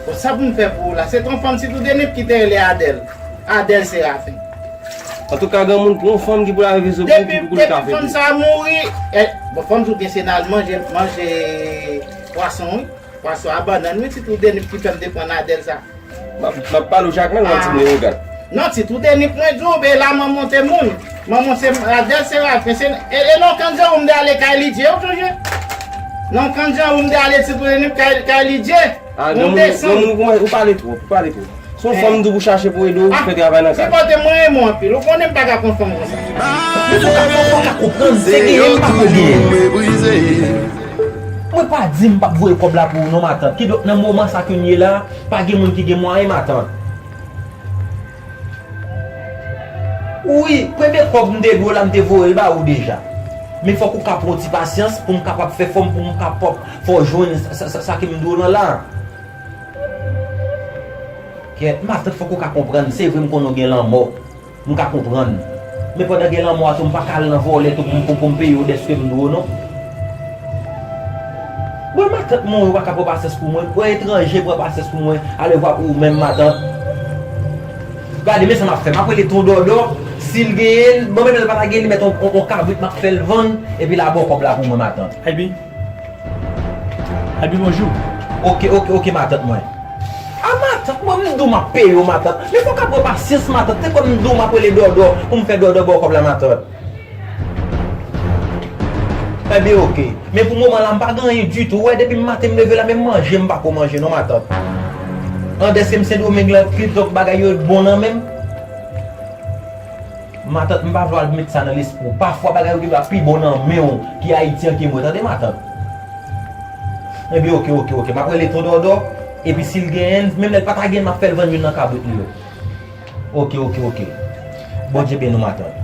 Bon, sa pou m fè pou ou la? Se t yon fanm sitou de nip ki te rele Adèl. Adèl Serafen. Antouka, granmoun, pran yon fanm ki pou lave veso pou ou, ki pou koule kafe pou ou. Depi, depi fanm sa a mouri, eh, bon, fanm tou gen se nan al manje, manje pwason, wi. Pwason a bannann, wi, sitou de nip ki fè m te pran Adèl sa. M ap, m ap pale w chak men, ou ap di m rewogan. Non, sitou de nip mwen di w, be la manman w te moun. Manman w se Adèl Serafen, se, e, e nan Kanzan ou m te ale kay Lidye, ou sonje? Nan Kanzan ou m te ale sitou de nip kay, kay Lidye. Ah, granmoun, granmoun, ou kòmanse, ou pale twòp, ou pale twòp. Se yon fanm m di w pou chache pou ede w fè travay nan kay. Sipòte mwen renmen w anpil. Ou konnen m pa ka pran fanm konsa. Antouka, fò, fò w ka konprann, se genyen m pa ko genyen. Mwen pa di m p ap voye kòb la pou ou non, matant. Kidonk, nan moman sa ke m ye la, pa gen moun ki gen mwayen, matant. Wi, premye kòb m te dwe w la, m te voye l ba ou deja. Men fòk ou ka pran yon ti pasyans pou m kapab fè fòm, pou m kapab fè w jwenn sa, sa, sa, sa ke m dwe w lan la. Kèt, matant, fòk ou ka konprann, se vre m konnen w gen lanmò. M ka konprann. Men pandan gen lanmò a tou, m pa ka al nan vòlè tou pou m, pou, pou m peye w dèske m dwe w non. Bon, matant mwen, ou pa ka pran pasyans pou mwen. Pran etranje, pran pasyans pou mwen. Alevwa pou ou menm, matant. Gade, men sa m ap fè. M ap rele Ton Dòdò. Si l genyen l, bon, menm lè l pa ta genyen, li mèt on, on, on kabrit, m ap fè l vann. Epi l a ba w kòb la pou mwen, matant. Epi, Abi, bonjou. Oke, oke, oke, matant mwen. A, matant mwen, m di w m ap peye w, matant. Men fòk ap pran pasyans, matant. Se kòm m di w m ap rele Dòdò pou m fè Dòdò ba w kòb la, matant. Enben, oke. Men pou moman la, m pa gen anyen ditou. Ou wè, depi maten m leve la, menm manje m pako manje non, matant. Andèske m Sendomeng lan, kilti bagay yo bon nan men m. Matant, m pa vle w al met sa nan lespri w. Pafwa bagay yo genlè pi bon nan men w ki Ayiti an ke mwen, tande, matant. Enben, oke, oke, oke. M ap rele Ton Dòdò, epi si l genyen l, menm lè l pa ta genyen l, m ap fè l vann youn nan kabrit li yo. Oke, oke, oke. Bondye beni w, matant.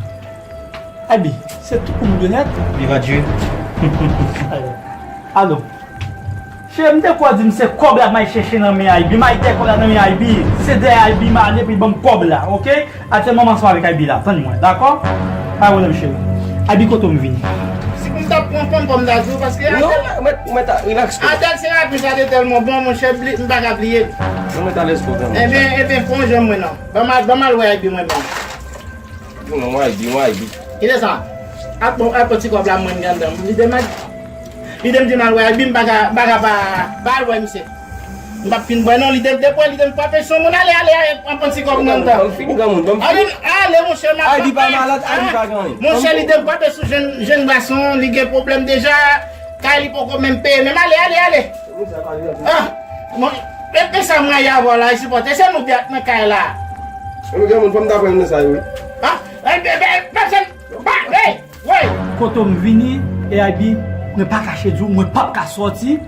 Abi, se tout pou m de nèt. Viva Dieu. Alo. Cheri, m te kwè w di m se kòb la m al chèche nan men Aybi. M al dèyè kòb la nan men Aybi. Se dèyè Aybi m ale pou l ban m kòb la, oke? Aktyèlman, m ansanm avèk Aybi la. Tann mwen, dakò? Pa gen pwoblèm, cheri. Aybi, kote w m vini? Si m t ap pran fanm, fanm ta di w, paske... Non, Adèl, mèt, mèt, relax, relax. Adèl se rapè sa te tèlman bon, monchè, bli-, m pa ka bliye l. Non, mèt alèz pou tande. Ebyen, ebyen, fè yon jan mwen non. Ban m al, ban m al wè Aybi mwen menm. Di mwen, mwen Aybi, mwen Aybi. Kite sa. Ap bon, ap bon ti kòb la mwen gen anndan. Li te mèt Li te m di m al wè Aybi, m pa ka, m pa ka pa, pa al wè misye. M p ap fin bwè non, li te, depi li te m frape sou moun, ale, ale, ale, pran, pran ti kòb nan tan. Ban m fini, granmoun, ban m fini. Ale, ale, monchè, m ap... Aybi pa malad, Aybi pa gen anyen. Monchè, li te m frape sou jèn, jèn gason, li gen pwoblèm deja, kay li poko menm peye, menm ale, ale, ale. Ah, mon, e, e sa mwen ye avè w la, e sipòte, se nou de ak nan kay la. Granmoun, fò m ta pran nan sa yo, wi. Ah, e, e, e, pèsòn, pa, hey! Wi. Kote w m vini, e Aybi, mwen pa kache di w, mwen p ap ka sòti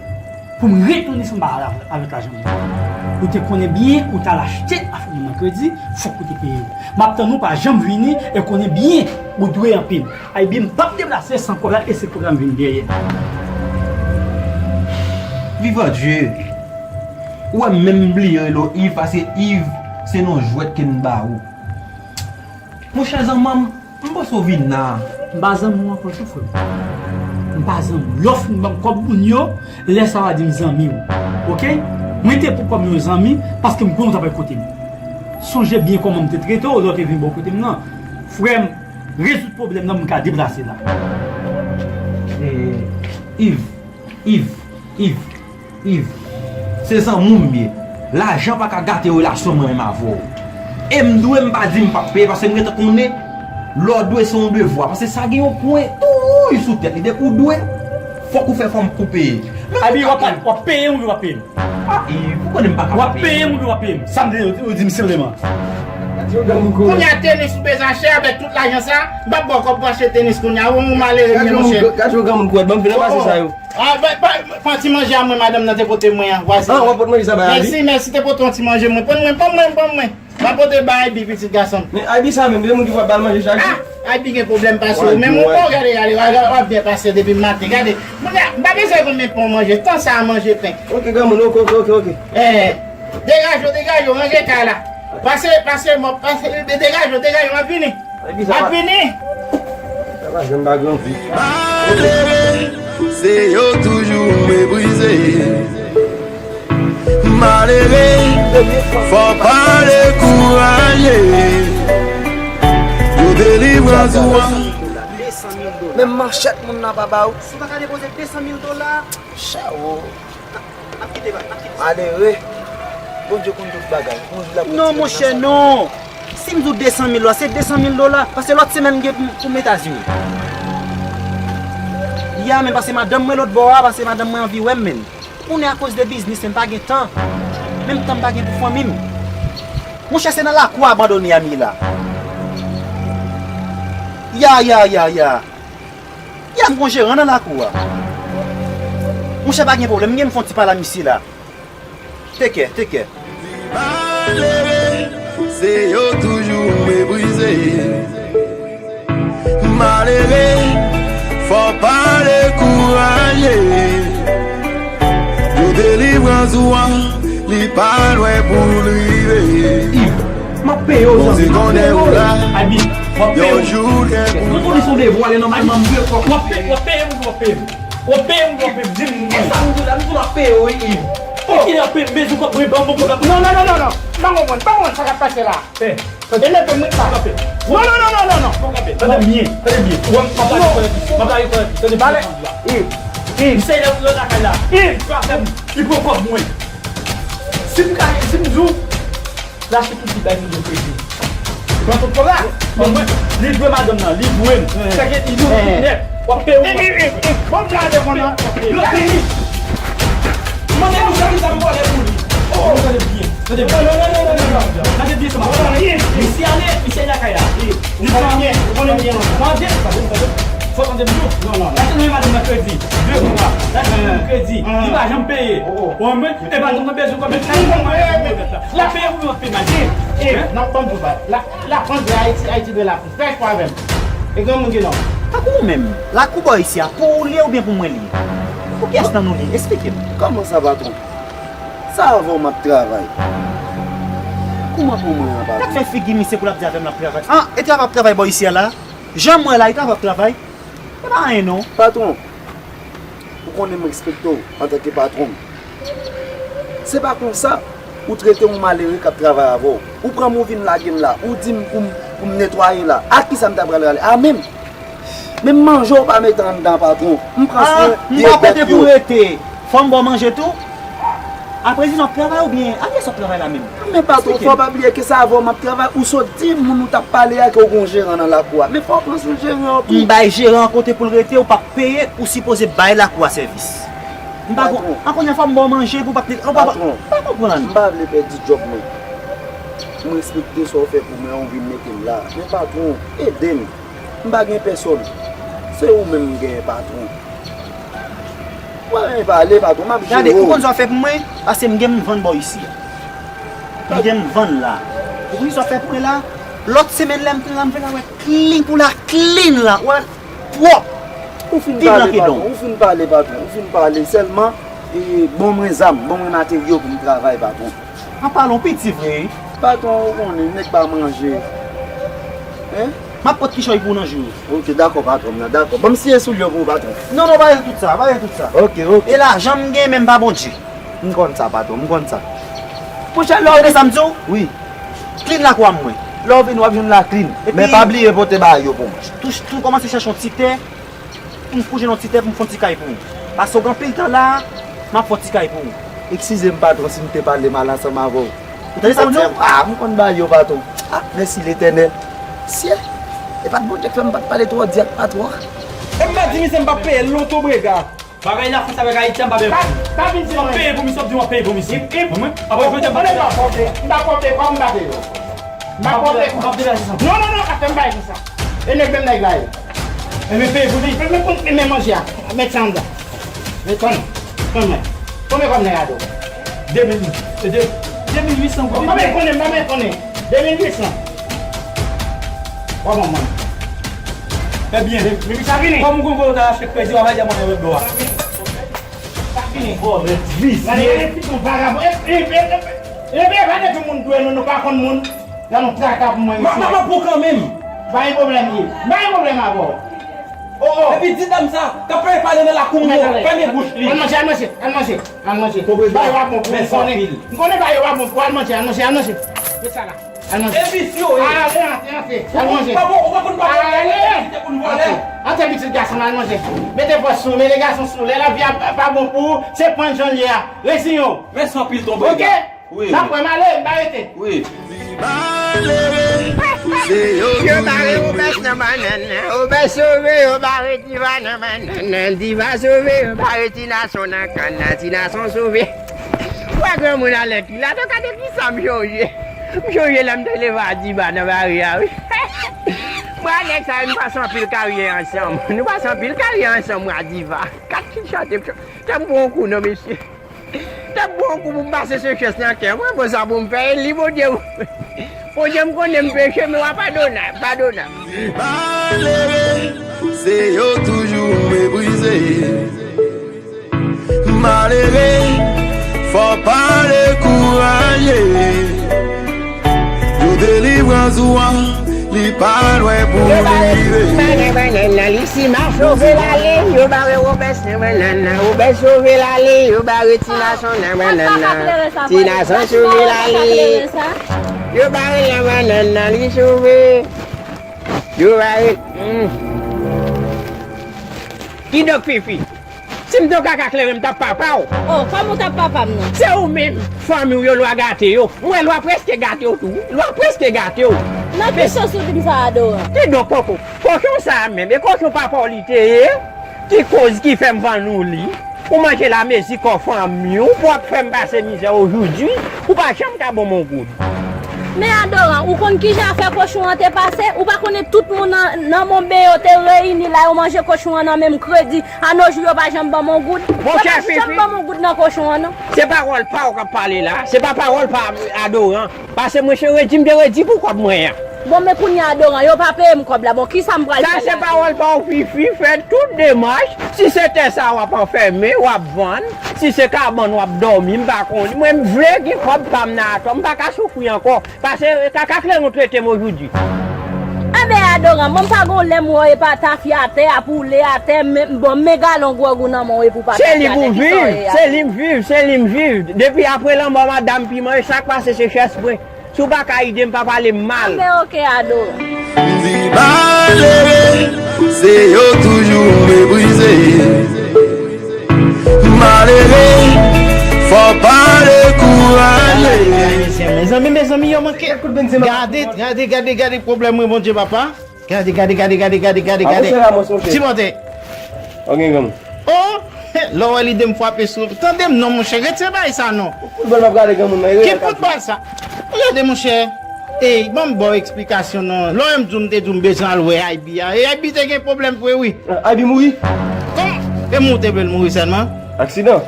pou m retounen san m pa al avèk lajan mwen. Ou te konnen byen ou t al achte afè mwen nan kredi, fòk ou te peye m. M ap tann ou pa janm vini e konnen byen ou dwe anpil. Aybi, m p ap deplase san kòb la e se kòb la m vin dèyè. Viva Dieu! Ou wè m menm bliye rele w Yves paske Yves se non jwèt ke m ba ou. Monchè zanmanm, M panse w vin la. M pa zanmi w ankò tou, frè m. M pa zanmi w. Lè w fin ban m kòb moun yo, lè sa w a di m zanmi w. Oke? Mwen te pran kòb yon zanmi paske m konnen w t ap al kote m. Sonje byen kòman m te trete w lè w te vin bò kote m nan. Frè m, rezoud pwoblèm nan, m ka deplase la. E, Yves, Yves, Yves. Yves, se zanmi w m ye. Lajan pa ka gate relasyon mwen menm avè w. E m dwe, m pa di m p ap peye, paske m gentan konnen lè w dwe se yon devwa. Paske sa gen yon pwen touy sou tèt li. Depi w dwe, fòk ou fè fanm pou peye. Abi, w ap, w ap peye m oubyen w p ap peye m? Ah, Yves, ou konnen m pa ka pa peye. W ap peye m oubyen w p ap peye m? Sa m te, ou di m senpleman. Kounye a tenis ou bezwen achte avèk tout lajan sa, m p ap ba w kòb pou achte tenis kounye a. Ou malere, monchè. Gad yon granmoun kwèt, ban m vin nan pase sa yo. Ah, ba, ba, pran ti manje a mwen, madanm nan te pote mwen an, vwazen. Ah, w ap pot manje sa bay Abi? Mèsi, mèsi, te pote yon ti manje mwen. Pran mwen, pran mwen, pran mwen. M ap pote bay Abi, pitit gason m. Men Abi sa menm, se moun ki fè bal manje chak jou. Ah, Abi gen pwoblèm pase w. Men mwen, bon, gade, gade, w ap byen pase depi maten. Gade, mwen, m pa bezwen konbyen pen w manje. Tan sa a manje pen. Ok, granmoun, ok, ok, ok, ok. Eh, degaje w, degaje w, ranje kay la. Pase, pase, mwen, pase, degaje w, degaje w, m ap vini. Epi sa va. Ap vini. Sa va janm pa gran kou. Malere, se yo toujou meprize. Malere, fò pa dekouraje. Pou delivrans ou an. Menm manchèt moun nan pa ba ou. Si w pa ka depoze de san mil dola. Chawo. N ap kite, n ap kite. Malere. Bondye konn tout bagay. Yon jou l ap retire nou nan sa. Non, monchè, non. Si m di w de san mil dola, se de san mil dola. Paske lòt semèn m gen pou, pou m Etazini. Ya, men paske madanm mwen lòt bò a, paske madanm mwen anvi wè m, men. Konnen akoz de biznis, men m pa gen tan. Menm tan m pa gen pou fanmi m. Monchè, se nan lakou abandone a m ye la. Ya, ya, ya, ya. Ya, m gon jeran nan lakou a. Monchè, pa gen pwoblèm, m gen m fè yon ti pale a misye la. Take care, take care. Malere, se yo toujou meprize. Malere, fò pa dekouraje. Jou delivrans ou an, li pa lwen pou l rive. Peye w, zanmi. Abi, w ap peye w. Mwen konnen se yon devwa, lè nòmalman m dwe kòb. W ap peye, w ap peye m, w ap peye m. W ap peye m, w ap peye m, di m. E sa nou di la, nou di w ap peye w, wi, Iv. Ou ki ap peye m, bezwen kòb, mwen ban m, mwen ban m. Non, non, non, non, non. Pa konprann, pa konprann sa k ap pase la. E mete mwen pa. Non, non, non, non, non, non. Tande byen, tande byen. Ou wè m ap lage kòlèt, m ap lage kòlèt, tande byen. Iv, Iv. M se lè ou lakay la. Iv. Frè m, li pran kòb mwen. Si m ka, si m di w, Lache tout ti bagay nou dwe kredi. Pran tout kòb la. Bon, mwen, li dwe madanm nan, li dwe m. Chak li dwe m tout nèt. W ap peye w. Bon, m la devan nan. Yo, peye. Mande nou sa ki sa m vòlè pou li. Oh, tande byen. Tande byen. Non, non, non, non, non, non. Tande byen sa m ap di. Misye ale, misye lakay la. Li pran, ou konnen byen. Tande, tande, tande. Fò tande byen. Non, non, non. Lache nou madanm nan kredi. De mwa. Lache nou kredi. Li pa janm peye. Ou konprann? E pa janm bezwen kòb. L ap peye pou yo ap peye mal. E, n ap ban m pou bay. La, la, Frans de Ayiti, Ayiti de la Frans. Fè espwa avè m. E granmoun ki non. Tankou ou menm, lakou bò isi a, pou ou li ye oubyen pou mwen li ye? Pou kiyès nan nou li ye? Esplike m. Kòman sa, patwon? Sa avè w m ap travay. Kouman pou mwen an, patwon? Gad fè figi misye pou l ap di avè m l ap travay. An, e travay ap travay bò isi a la? Jan m wè la, e travay ap travay. E pa anyen non. Patwon, ou konnen m respekte w antanke patwon m. Se pa konsa ou trete yon malere k ap travay avè w. Ou pran m, ou vin lage m la, ou di m pou m, pou m netwaye la. A kisa m ta pral rale? A men m. Menm manje w pa mete anndan, patwon. M pran swen vye bèt yo. Ah, m pa kote pou rete. Fò m ba w manje tou? Apre di n ap travay oubyen a kiyès w ap travay la menm? Men patwon, fò w pa bliye ke se avè w m ap travay. Ou sot di moun ou t ap pale a ke w gen yon jeran nan lakou a. Men fò w pran swen jeran an tou. M bay jeran an kote pou l rete, ou p ap peye, ou sipoze bay lakou a sèvis. M pa kon, an kounye a fò m ba w manje pou w p ap, ou pa, pa konprann. M pa vle pèdi djòb mwen. M respekte sa w fè pou mwen an, ou vin mete m la. Men patwon, ede m. M pa gen pèsòn. Se ou menm m genyen, patwon. Ou pa renmen pale, patwon, m ap jere w. Gade, ou konn sa w fè pou mwen? Pase m gen m vann bò isi a. M gen m vann la. Ou konn sa w fè pou mwen la? Lòt semèn lè m tounen la, m vin la wè clean pou la clean la. Ou wè l pwòp. Ou fin pale, patwon. Ou fin pale, patwon. Ou fin pale. Sèlman, e, ban mwen zam, ban mwen materyo pou m travay, patwon. An palan, w piti vre wi. Patwon, ou konnen, nèg pa manje. Hein? M ap pot kichòy pou w nan jou yo. Ok, dakò, patwon m nan, dakò. Ban m siye soulye w pou ou, patwon. Non, non, pa gen tout sa, pa gen tout sa. Ok, ok. E lajan m gen, men m pa Bondye. M konn sa, patwon, m konn sa. Monchè, lè w vin, sa m di w? Wi. Clean lakou a mwen. Lè w vin, w ap jwenn la clean. Men pa bliye pote bagay yo pou mwen. Tou, tou kòmanse chèche yon ti tè. Pou m kouche nan ti tè pou m fè yon ti kay pou ou. Paske w gen anpil tan la, m ap fè yon ti kay pou ou. Eskize m, patwon, si m te pale mal ansanm avè w. Ou tande sa m di w? Ah, m konn bagay yo, patwon. Ah, mèsi Letènèl. Sye, e pa t Bondye k fè m pa t pale twò di ak patwon an. E m pa di misye m p ap peye l non, Tobrega. Bagay Lafrans avèk Ayiti an pa menm. Pa, pa vin di m anyen. W ap peye pou misye, w ap di w ap peye pou misye. Mwen, apre jodi a, m pa peye. M pa pòte kòb, m pa peye. M pa pòte kòb. M ap degaje sa. Non, non, non, pa fè m bagay konsa. E nèg menm nèg la ye. Enben peye pou li. Men, men, men, men manje a. Met sa anndan. Met sa anndan. Konbyen? Konbyen kòb nèg la di w? De mil. E de, de mil uit san goud. Konbyen konnen, konbyen konnen? De mil uit san. Kòman mwen? Ebyen, men sa vini. Kòm ou konn kote w ta achte kredi, w ap al di a mwen nan lòt bò a. Sa vini. Vòlè, visye. Gade, gade, pitit vagabon. E, e, e, e, e, e, pa de tout moun dwe nou, nou pa konn moun. Gade yon traka pou mwen, mesye. M ap pran kanmenm. Pa gen pwoblèm, Iv. Pa gen pwoblèm avè w. Oh, oh. Epi di dam sa, k ap pale nan lakou m yo, fèmen bouch li. Al manje, al manje, al manje, al manje. Ba yo pa bon pou m konnen. M konnen ba yo pa bon pou al manje, al manje, al manje. Met sa la. Al manje. E visye w ye. Ale, antre, antre. Al manje. Ou pa bon, ou pa konn pa bon. Ale. Pou n vòlè. Antre, antre, pitit gason, al manje. Mete pòz sou, mete gason sou. Lè lavi a pa, pa bon pou ou, se pran jan l ye a. Reziyen w. Mèsi anpil, tonton. Ok? Wi. N ap wè, m ale, m pa rete. Wi. Malere, se yo toujou. Yo bare obès nan bannann nan. Obès sove, yo bare diva nan bannann nan. Diva sove, yo bare ti nason nan kann nan. Ti nason sove. Wè granmoun alèk li la, gade kisa m chonje. M chonje lè m te leve a Diva nan bari a, wi. Mwen ak nèg sa yo, nou pase anpil karyè ansanm. Nou pase anpil karyè ansanm, mwen ak Diva. Gad ki chante m chante. Tè m pran yon kou non, mesye. Tè m pran yon kou pou m pase sechès nan kè. Mwen bon sa pou m fè, e li, Bondye. Bondye, m konnen m peche, men w a padone, padone. Malere, se yo toujou meprize. Malere, fò pa dekouraje. Yo delivre Pran zou an, li pa lwen pou li rive. Yo bare Lixima nan bannann nan, Lixima sove l ale. Yo bare Wobès nan bannann nan, Wobès sove l ale. Yo bare Ti Nason nan bannann nan, Ti Nason sove l ale. Yo bare l nan bannann nan, li sove. Yo bare. Hmm. Kidonk, Fifi, si m te yon kaka kleren, m t ap papa w. Oh, kòman w t ap papa m nan? Se ou menm, fanmi w yo, lwa gate yo. M wè lwa prèske gate w tou. Lwa prèske gate w. Nan ki sans ou di m sa, Adoran? Kidonk, koko, kochon sa a menm, e kochon papa w li te ye, ki koz ki fè m vann ou li. Ou manje l amezi kò fanmi w, pou w ap fè m pase mizè ojoudwi, ou pa janm ka ban m yon goud. Men Adoran, ou konn kijan afè kochon an te pase? Ou pa konnen tout moun nan, nan Monben yo te reyini la, yo manje kochon an nan menm kredi. A no jou, yo pa janm ban m yon goud. Yo pa janm ban m yon goud nan kochon an, non. Se pawòl pa w k ap pale la. Se pa pawòl pa Adoran. Pase mwen se redi m te redi pou kòb mwen an. Bon, men kounye a, Adoran, yo pa peye m kòb la. Bon, kisa m pral fè la? Sa se pawòl pa w, Fifi. Fè tout demach. Si se tè sa w ap anfèmen, w ap vann. Si se kabann w ap dòmi, m pa konnen. Mwen, m vle gen kòb pa m nan atò. M pa ka soufri ankò. Pase kaka kleren trete m ojoudwi. Enben, Adoran, mwen m pa gon lè m wè w epa tafya atè a pou w le atè, men, bon, men galon gwòg ou nan men w epi w pa tafya atè. Se li m viv, se li m viv, se li m viv. Depi apre lanmò madanm piman, e sa k pase se chèz mwen. Si w pa ka ede m, pa pale m mal. Enben, oke, Adoran. M di malere, se yo toujou meprize. Malere, fò pa dekouraje. Mezanmi, mezanmi, yo manke. Gade, gade, gade, gade pwoblèm mwen, Bondye papa. Gade, gade, gade, gade, gade, gade, gade. Sipòte. Ok, granmoun. Oh, lè w wè lide m frape sou. Tande m non, monchè, retire bagay sa non. Foutbòl m ap gade granmoun nan. Ki foutbòl sa? Gade, monchè. Ey, ban m ba w eksplikasyon non. Lè w wè m di w m te di w m bezwen al wè Aybi a. E Aybi te gen pwoblèm vre wi. Aybi mouri? Kòman? E mwen w te vle l mouri sèlman? Aksidan.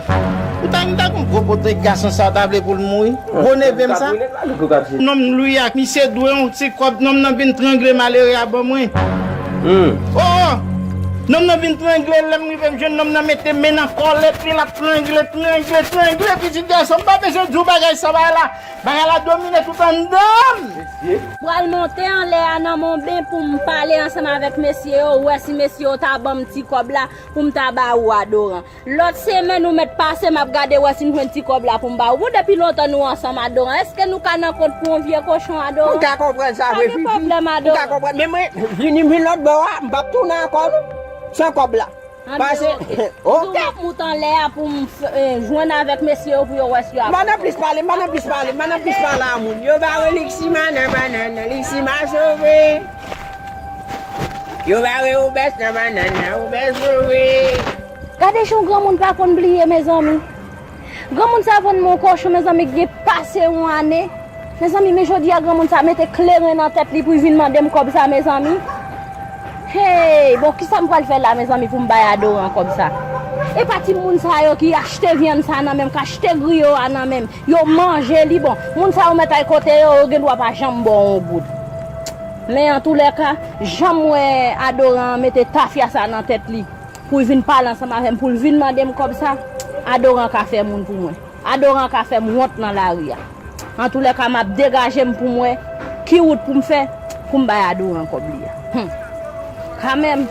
Ou ta, m ta gon gwo pote gason sa w ta vle pou l mouri? Gwo neve m sa? Nonm Lwi a, misye dwe yon ti kòb, nonm nan vin trangle malere a ban mwen. Oh! Nonm nan vin trangle, lè m rive m jwenn nonm nan mete men nan kòlèt li, l ap trangle, trangle, trangle, pitit gason, m pa bezwen di w bagay sa, bagay la, bagay la domine tout anndan m. Pral monte anlè a nan Monben pou m pale ansanm avèk mesye yo, wè si mesye yo ta ban m ti kòb la pou m ta ba ou, Adoran. Lòt semèn ou mèt pase, m ap gade wè si m jwenn ti kòb la pou m ba ou. Bon, depi lontan nou ansanm, Adoran. Èske nou ka nan kont pou yon vye kochon, Adoran? M ka konprann sa vre, Fifi. Pa gen pwoblèm, Adoran. M ka konprann. Men mwen, vini m vin lòt bò a, m p ap tounen ankò, non. San kòb la. Pase, ok. M ap moute anlè a pou m f-, eh, jwenn avèk mesye yo pou yo wè si yo ap. M pa nan plis pale, m pa nan plis pale, m pa nan plis pale a moun. Yo bare Lixima nan bannann nan, Lixima sove. Yo bare Wobès nan bannann nan, Wobès sove. Gade jan yon granmoun pa konn bliye, mezanmi. Granmoun sa vann mwen yon kochon, mezanmi, ki gen pase yon ane. Mezanmi, men jodi a granmoun sa mete kleren nan tèt li pou l vin mande m kòb sa, mezanmi. Hey, bon, kisa m pral fè la, mezanmi, pou m bay Adoran kòb sa? E pa timoun sa yo ki achte vyann sa nan men m, k achte griyo a nan men m, yo manje li, bon. Moun sa yo mèt al kote yo, yo gen dwa pa janm ba w yon goud. Men antoulèka, jan m wè Adoran an mete tafya sa nan tèt li, pou l vin pale ansanm avè m, pou l vin mande m kòb sa, Adoran ka fè moun pou mwen. Adoran ka fè m wont nan lari a. Antoulèka, m ap degaje m pou m wè ki wout pou m fè pou m bay Adoran kòb li a. Hum. Kanmenm,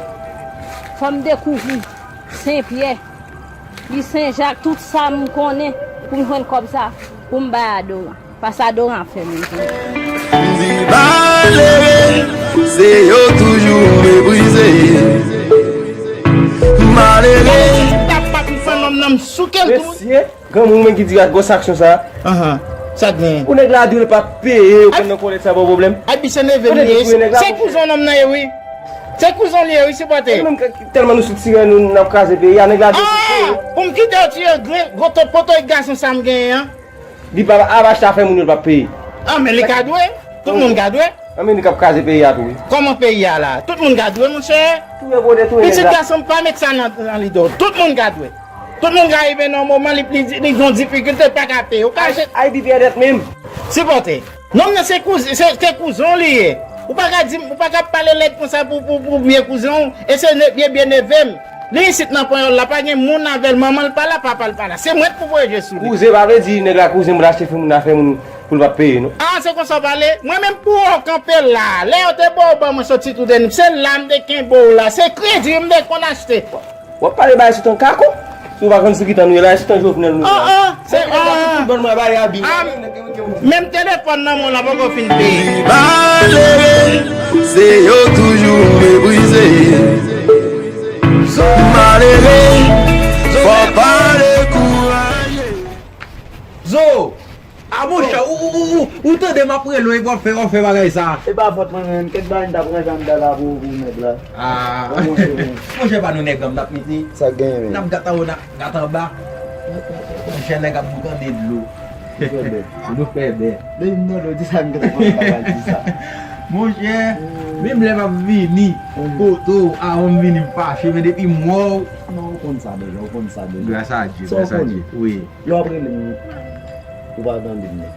fò m dekouvri Senpyè, li Senjak, tout sa m konnen pou m jwenn kòb sa, pou m bay Adoran. Pase Adoran ap fè moun pou mwen. M di malere, se yo toujou meprize. Malere. Tap pap m fè nonm nan m souke l tou. Mesye, granmoun mwen ki di gwo sanksyon sa. Ahan. Sa k genyen? Pou nèg la di l p ap peye, yo konn nan kòlèt sa ba w pwoblèm. Abi se neve m li ye. Se kouzon nonm nan ye wi. Se kouzon li ye wi, sipòte. Mwen menm tèlman nou sou tirè nou, n ap kraze peyi a, nèg la di l p ap peye. Pou m kite yo tire gwo poto gason sa m genyen an. Li pa ap achte afè moun yo, l p ap peye. Ah, men li ka dwe. Tout moun ka dwe. Ah, men li k ap kraze peyi a tou, wi. Kòman peyi a la? Tout moun ka dwe, monchè. Touye gode, touye nèg la. Pitit gason m pa met sa nan, nan lide w. Tout moun ka dwe. Tout moun ka rive nan yon moman, li, li, li gon difikilte, l pa ka peye. Ou ka achte. Ay, ay, Bibi Èdèt menm. Sipòte. Nonm nan se kouz-, se, se kouzon li ye. Ou pa ka di m, ou pa ka pale lèd konsa pou, pou, pou vye kouzon w. E se ne-, vye, vye neve m. Li isit nan panyòl la, pa gen moun avè l, manman l pa la, papa l pa la. Se mwen k pou voye je sou li. Kouzen pa vle di nèg la kouzen pou l achte fi moun, afè moun. pou l pa peye nou. Ah, se konsa w pale? Mwen menm pou w kanpe la. Lè yo te ba w ban mwen soti tou dènye, se la m te kenbe w la. Se kredi m te konn achte. W ap pale bagay sou ton kako? Si w pa konn sou ki tan nou ye la, e sou ton Jovenel nou ye la. Ah, ah, se, ah, ah. Tout bon mwen bay abi. Ah, menm telefòn nan mwen la poko fin peye. Malere, se yo toujou meprize. Malere, fò pa dekouraje. Zo! Ah, monchè, ou, ou, ou, ou, ou tande m ap rele w epi w ap fè, w ap fè bagay sa. E pa fòt mwen menm, kèk bagay m t ap ranje anndan la pou, pou nèg la. Ah. Monchè, pa nou nèg an m t ap mete. Sa k genyen menm? N ap gata wo, n ap gata anba. Monchè, nèg ap boukande dlo. Nou fè bè. Nou fè bè. Depi m nan dlo, di sa m gentan konn pa di sa. Monchè, menm lè m ap vini, kote w, avan m vini m fache, men depi m wè w. Non, ou konn sa deja, ou konn sa deja. Gras a Dye, gras a Dye. Wi. Lè w ap rele m, ou pa tande m non.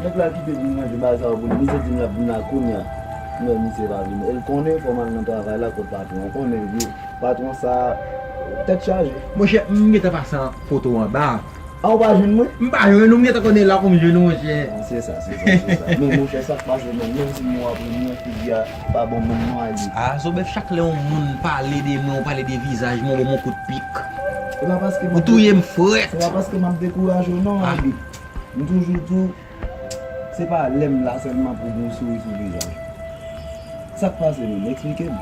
Nèg la kite vin manje bagay sa yo pou li. Misye di m l ap vin la kounye a. M wè misye pa vini. E l konnen fò m al nan travay la kot patwon an. Ou konnen vye patwon sa a, tèt chaje. Monchè, m gentan pase foto w anba. A, ou pa jwenn mwen? M pa jwenn ou, m gentan konnen la pou m jwenn ou, monchè. Ah, se sa, se sa, se sa. Men monchè, sa k pase menm, menm si m wè w ap rele m, figi a pa bon menm non, Abi. Ah, Zobèf, chak lè yon moun pale de mwen, ou pale de vizaj mwen, ou ban m yon kout pik. E pa paske m ap... Ou touye m frèt. Se pa paske m ap dekouraje w non, Abi. M toujou di w, se pa lè m la sèlman pou gen yon souri sou vizaj ou. Sa k pase menm? Eksplike m.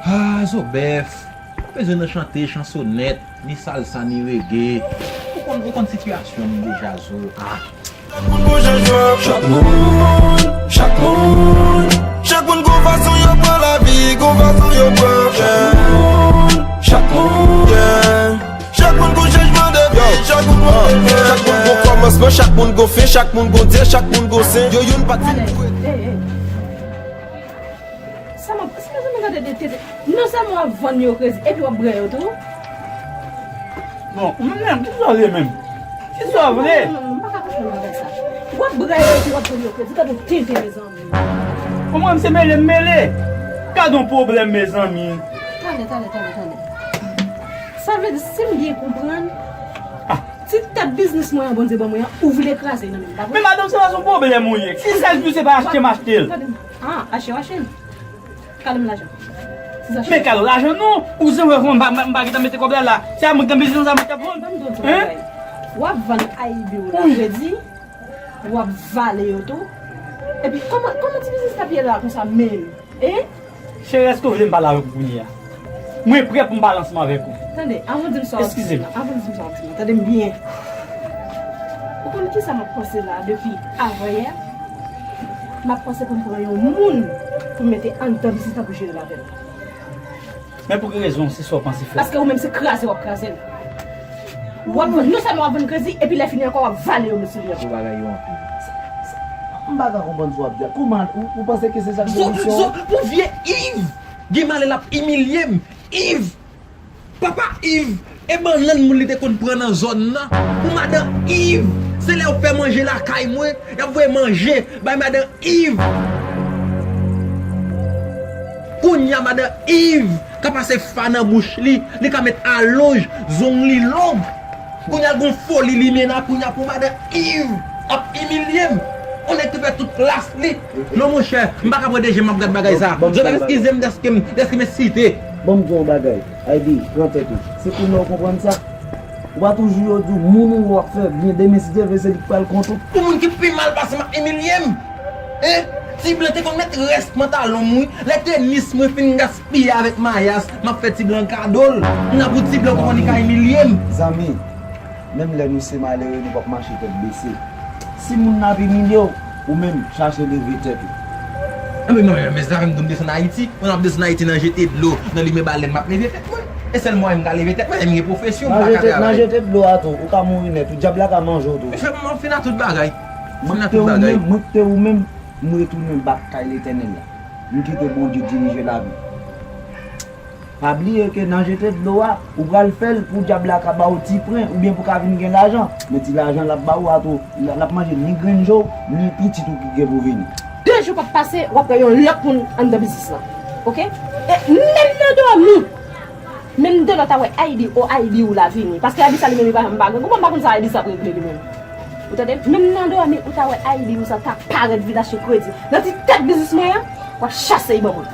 Ah, Zobèf, ou bezwen nan chante chansonèt, ni salsa, ni reggae. Ou konn, ou konn sitiyasyon m deja, Zo. Ah. Chak moun gon jan jwèt, chak moun, chak moun, chak moun gon fason yo pran lavi, gon fason yo pran chak moun, chak moun, yeah. Chak moun gon chanjman de vi, chak moun gon chanjman, chak moun gon kòmansman, chak moun gon fen, chak moun gon dye, chak moun gon sen. Yo youn pa t vin pou... Sa m ap, sa m ap gade de tete. Non sèlman w ap vann yo kredi, epi w ap bwè yo tou. Bon, ou menm, kisa w vle menm? Kisa w vle? Non, non, non, m pa ka konprann bagay sa. W ap bwè yo epi w ap vann yo kredi, gade yon tenten, mezanmi. Bon, mwen, se mele m mele. Gade yon pwoblèm, mezanmi. Tande, tande, tande, tande. Sa vle di, si m byen konprann, ti tèt biznis mwen an Bondye ban mwen an, ou vle kraze nan men m, pa vre? Men madanm, se pa yon pwoblèm ou ye. Si sèl pi se pa achte m achte l. Tande, tande. Ah, achte w achte l. Kado m lajan. Men kado lajan non. Ou se wè m pa, m pa gentan mete kòb la la. Se a mwen ki nan biznis la, mwen ki ap vann. Ban m di w yon ti bagay. W ap vann A I B ou la kredi, w ap vale yo tou. Epi kòman, kòman ti biznis la ap ye la konsa menm? Hein? Cheri, èske w vle m pale avèk ou kounye a? Mwen prè pou m pale ansanm avèk ou. Tande, avan w di m sa w ap di m nan, avan w di m sa w ap di m nan, tande m byen. Ou konn kisa m ap panse la depi avanyè? M ap panse pou m pran yon moun pou m mete anndan biznis la pou jere l avè m. Men pou ki rezon, se sa w panse fè? Paske ou menm se kraze w ap kraze l. W ap vann, non sèlman w ap vann kredi, epi lè fini ankò w ap vale yo, mesye. Gwo bagay yo anpil. M pa ka konprann sa w ap di a. Kòman ou, ou panse ke se sa k solisyon an? Pou vye Yves, gen malè l ap imilye m. Yves! Papa Yves, e bannann moun li te konn pran nan zòn nan. Pou madan Yves, se lè yo fè manje lakay mwen, y ap voye manje bay madan Yves. Kounye a, madan Yves ka pase fa nan bouch li, li ka met alonj, zong li long. Kounye a, l gon foli limena, kounye a, pou madan Yves ap imilye m. On nèg ki fè tout klas li. Non, monchè, m pa ka pran de je m ap gad bagay sa. Zòt ap eskize m dèske m, dèske m esite. Ban m di w yon bagay, Aydi, pran tèt ou. Se kounye a w konprann sa. Ou pa toujou yo di w, moun ou wè w ap fè byen, demen si Dye vle, se li k pral kont ou. Pou moun ki pi mal pase m ap imilye m. Hein? Ti blan te konn met rès pantalon m, wi. Lè tenis mwen fin gaspiye avèk mayas, m ap fè ti blan kado l. Kounya pou ti blan konprann li ka imilye m. Zanmi, menm lè nou se malere, nou p ap mache tèt bese. Si moun nan ap imilye w, ou menm, chache leve tèt ou. Anben non, men mezanmi, m desann Ayiti. Mwen ap desann Ayiti nan jete dlo, nan limen balèn, m ap leve tèt mwen. E sèl mwayen m ka leve tèt mwen, e m gen pwofesyon, m pa ka travay. Nan jete dlo a tou, ou ka mouri nèt, ou dyab la ka manje w tou. Mesye, m fin a tout bagay. M fin a tout bagay. Mwen kite ou menm, mwen kite ou menm, m retounen bak kay Letènèl la. M kite Bondye dirije lavi m. Pa bliye ke nan jete dlo a, ou pral fè l pou dyab la ka ba w ti pren oubyen pou ka vin gen lajan. Men ti lajan l ap ba ou a tou, l ap manje ni grenn je w, ni pitit ou ki gen pou vini. De jou p ap pase, w ap wè yon lòt moun anndan biznis lan. Oke? E menm nan dòmi, menm de lòt a wè Aydi, o Aydi ou la vini. Paske Aydi sa li menm li pa janm pa gen. Kòman m pa konn sa Aydi sa ap regle li menm? Ou tande? Menm nan dòmi, ou ta wè Aibi ou sa ta parèt vizaj sou kredi. Nan ti tèt biznis mwen an, w ap chase l ban mwen.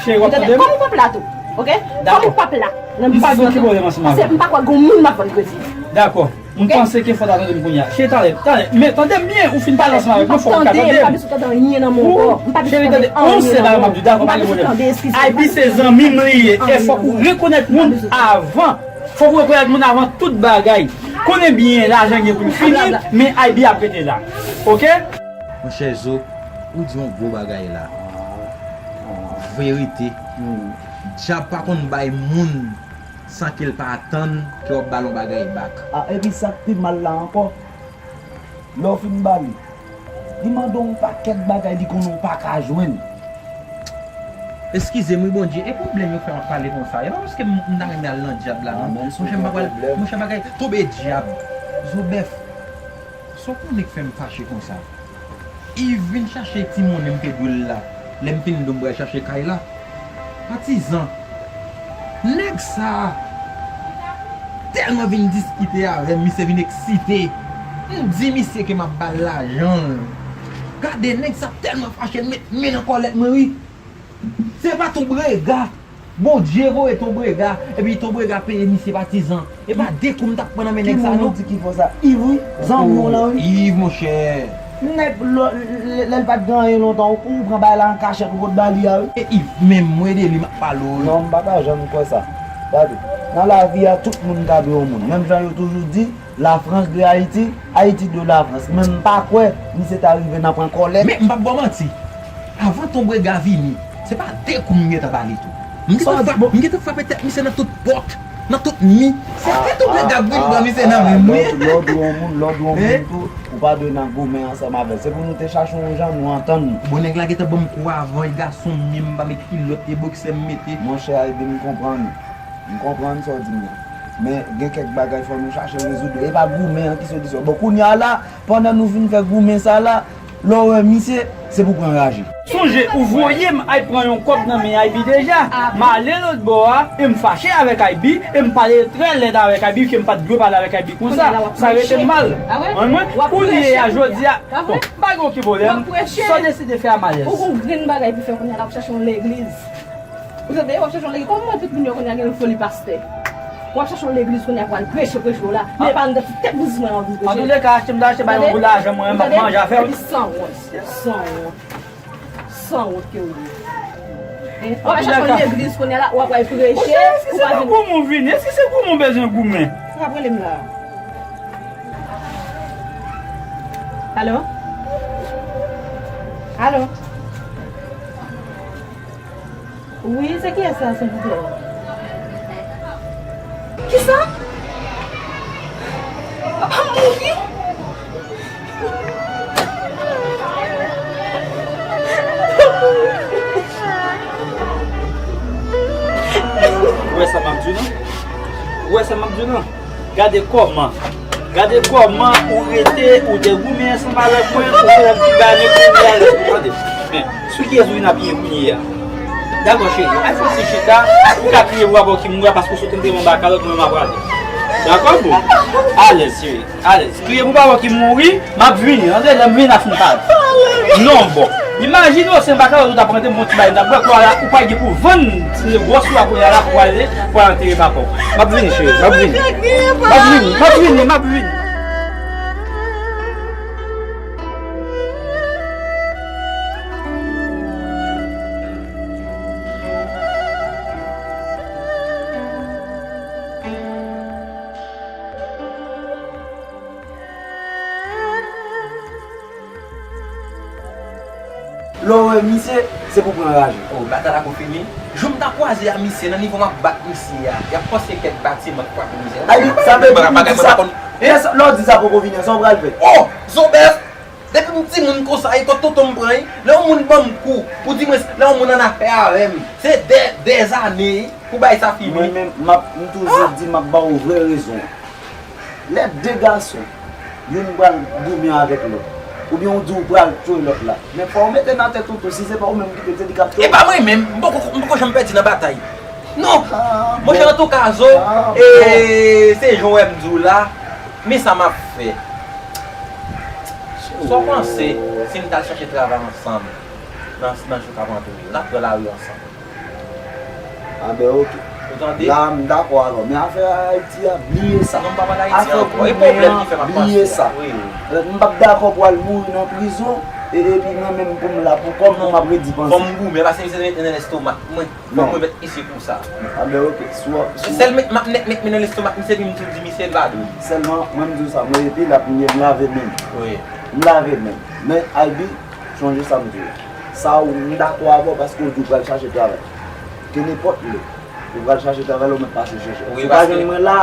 Cheri, w ap tande m? Kòm ou p ap la tou, oke? Kòm ou p ap la nan biznis mwen an, paske m pa kwè gen moun m ap vann kredi. Dakò. M panse ke fò w ta tande m kounye a. Cheri, talè, talè. Men tande m byen, ou fin pale ansanm avèk mwen, fò w ka tande m. M p ap tande, m p ap bezwen tande anyen nan men w ankò. M p ap bezwen tande anyen nan men w. Cheri, tande, yon sèl bagay m ap di w, dakò, pa gen pwoblèm. Aibi se zanmi m li ye. E fòk ou rekonèt moun avan. Fòk ou rekonèt moun avan tout bagay. Konnen byen, lajan gen pou l fini, men Aibi ap rete la. Oke? Monchè Zo, ou di yon gwo bagay la. Verite. Dyab pa konn bay moun san ke l pa atann ke w ap ba l yon bagay bak. A, epi sa k pi mal la ankò, lè w fin ba li, li mande w yon pakèt bagay li konnen w pa ka jwenn. Eskize m wi, Bondye, e pwoblèm yo fè m ap pale konsa? E pa paske m, m ta renmen al nan dyab la, non. Monchè, m pa pral, monchè, bagay tonbe dyab. Zo bèf. Sa w konnen k fè m fache konsa? Yves vin chache ti monnen m te dwe l la, lè m fin do m pral chache kay la. Patizan, nèg sa a tèlman vin diskite avè m, misye vin eksite. M di misye ke m ap ba l lajan l. Gade, nèg sa tèlman fache, l met men nan kòlèt mwen, wi. Se pa Ton Brega. Bondye voye Ton Brega, epi Ton Brega peye misye, patizan. E pa de kou m t ap pran nan men nèg sa, non. Ki moun ou di ki fè w sa? Yves, wi. Zanmi w lan, wi. Yves, monchè. Nèg, lè, lè, lè l pa t gen anyen lontan, ou, ou pran bagay la an kachèt, ou pot ba li a, wi. E Yves, menm mwen de li, m ap pale w, wi. Non, m pa ta janm kwè sa. Gade, nan lavi a, tout moun ta dwe yon moun. Menm jan yo toujou di, La France de Haïti, Haïti de la France. Men m pa kwè misye ta rive nan pran kòlèt. Men m p ap ba w manti. Avan Ton Brega vini, se pa de kou m gentan ba li tou. M gentan frape, m gentan frape tèt misye nan tout pòt, nan tout mi. Se de Ton Brega k vin pran misye nan men m, wi. Lè w di yon moun, lè w di yon moun tou, ou pa dwe nan goumen ansanm avè l. Se pou nou te chache yon jan nou antann nou. Bon, nèg la gentan ban m kou avan, e gason m ye, m pa met kilòt, e bòksè m mete. Monchè Aibi, m konprann. M konprann sa w di m nan. Men gen kèk bagay fò nou chache rezoud yo. E pa goumen an ki solisyon. Bon, kounye a la, pandan nou fin fè goumen sa la, lè w wè misye, se pou pran raje. Sonje, ou voye m al pran yon kòb nan men Aibi deja. M ale lòt bò a, e m fache avèk Aibi, e m pale trè lèd avèk Aibi, ke m pa t dwe pale avèk Aibi konsa. Sa rete m mal. Mwen, kounye a, jodi a, bon, m pa gen okenn pwoblèm. Sa w deside fè a m alèz. Ou gon grenn bagay pou fè kounye a la, w ap chache yon legliz. Ou tande, w ap chache yon legliz. Kòman tout moun yo kounye a gen foli pastè? W ap chache yon legliz kounye a pou al preche, preche w la. Men pa anndan ti tèt biznis mwen anvi preche. Antouleka, achte m ta achte bay yon boul lajan mwen, m ap manje afè m. Epi sanwont, sanwont. Sanwont ke w ye. Hein? W ap chache yon legliz kounye a la, w ap al preche, ou pa vin. Monchè, èske se nan goumen w vini? Èske se goumen w bezwen goumen? Frap rele m la. Alo? Alo? Wi, se kiyès sa, silvouplè? Kisa? Papa m mouri? Ou wè sa m ap di w lan? Ou wè sa m ap di w lan? Gade kòman, gade kòman ou rete, ou te goumen ansanm avèk mwen, ou fè yon ti bagay, men kounye a, tande, men, sou kiyès ou vin apiye kounye a? Dakò, cheri, al fè yon ti chita, ou ka kriye pou papa w ki mouri a, paske w sot anterman baka lòt, mwen m ap prale. Dakò, boo? Alèz, cheri, alèz. Kriye pou papa w ki mouri, m ap vini, tande, lè m vin ap fin pale. Non, bon. Imajine w se yon baka lòt ou t ap rantre, m yon ti bagay m t ap bwè, kounye a la, ou pral gen pou vann gwòs ou a kounye a la, pou ale, pou al antere papa w. M ap vini, cheri, m ap vini. M ap vini, m ap vini, m ap vini. Lè w wè misye, se pou pran raje. Oh, batay la gon fini. Jou m ta kwaze a misye, nan nivo m ap bat misye a, y ap panse kèk batiman k frape misye. Ay, sa vle di, ou di sa. Lè w di sa poko fini, sa w pral fè? Oh, Zobèf! Depi m timoun konsa, e kot tonton m pran, wi. Lè yon moun ban m kou, pou di mwen, lè yon moun annafè avè m, se dè, dèzane, wi, pou bay sa fini. Mwen menm, m ap, m toujou di, m ap ba w vrè rezon an. Lè de gason, youn pral goumen avèk lòt, oubyen w di w pral tchoy lòt la, men fò w mete nan tèt ou tou, si se pa ou menm ki pèdi, li k ap touye w. E pa mwen menm, m poko, m poko janm pèdi nan batay. Non! Monchè, antouka, Zo, e, se jan w wè m di w la, men sa m ap fè. Sa w panse si n t al chache travay ansanm nan, nan jou k ap antre yo? N ap pran lari ansanm. A ben, oke. Ou tande? La, m dakò avè w. Men afè Ayiti a, bliye sa. Non, m pa pale Ayiti ankò. E pwoblèm ki fè m ap panse a. Bliye sa. Wi. M p ap dakò pou al mouri nan prizon, e, epi mwen menm pou m la pou kò m, pou m ap redi panse. Fò m goumen, paske misye te mete nan lestomak mwen. Fò mwen mèt isi pou sa. A ben, oke. Si w, si w... Sèl m ap nèk nèk men nan lestomak misye, epi m tou di misye l pa dwe. Sèlman, mwen m di w sa, mwen epi l ap, m lave men m. Wi. M lave men m. Men, Albi, chonje sa m di w la. Sa ou, m dakò avè w paske w di w pral chache travay. Ke nenpòt lè, ou pral chache travay la, ou mèt pase chèche. Wi, si w pa jwenn mwen la,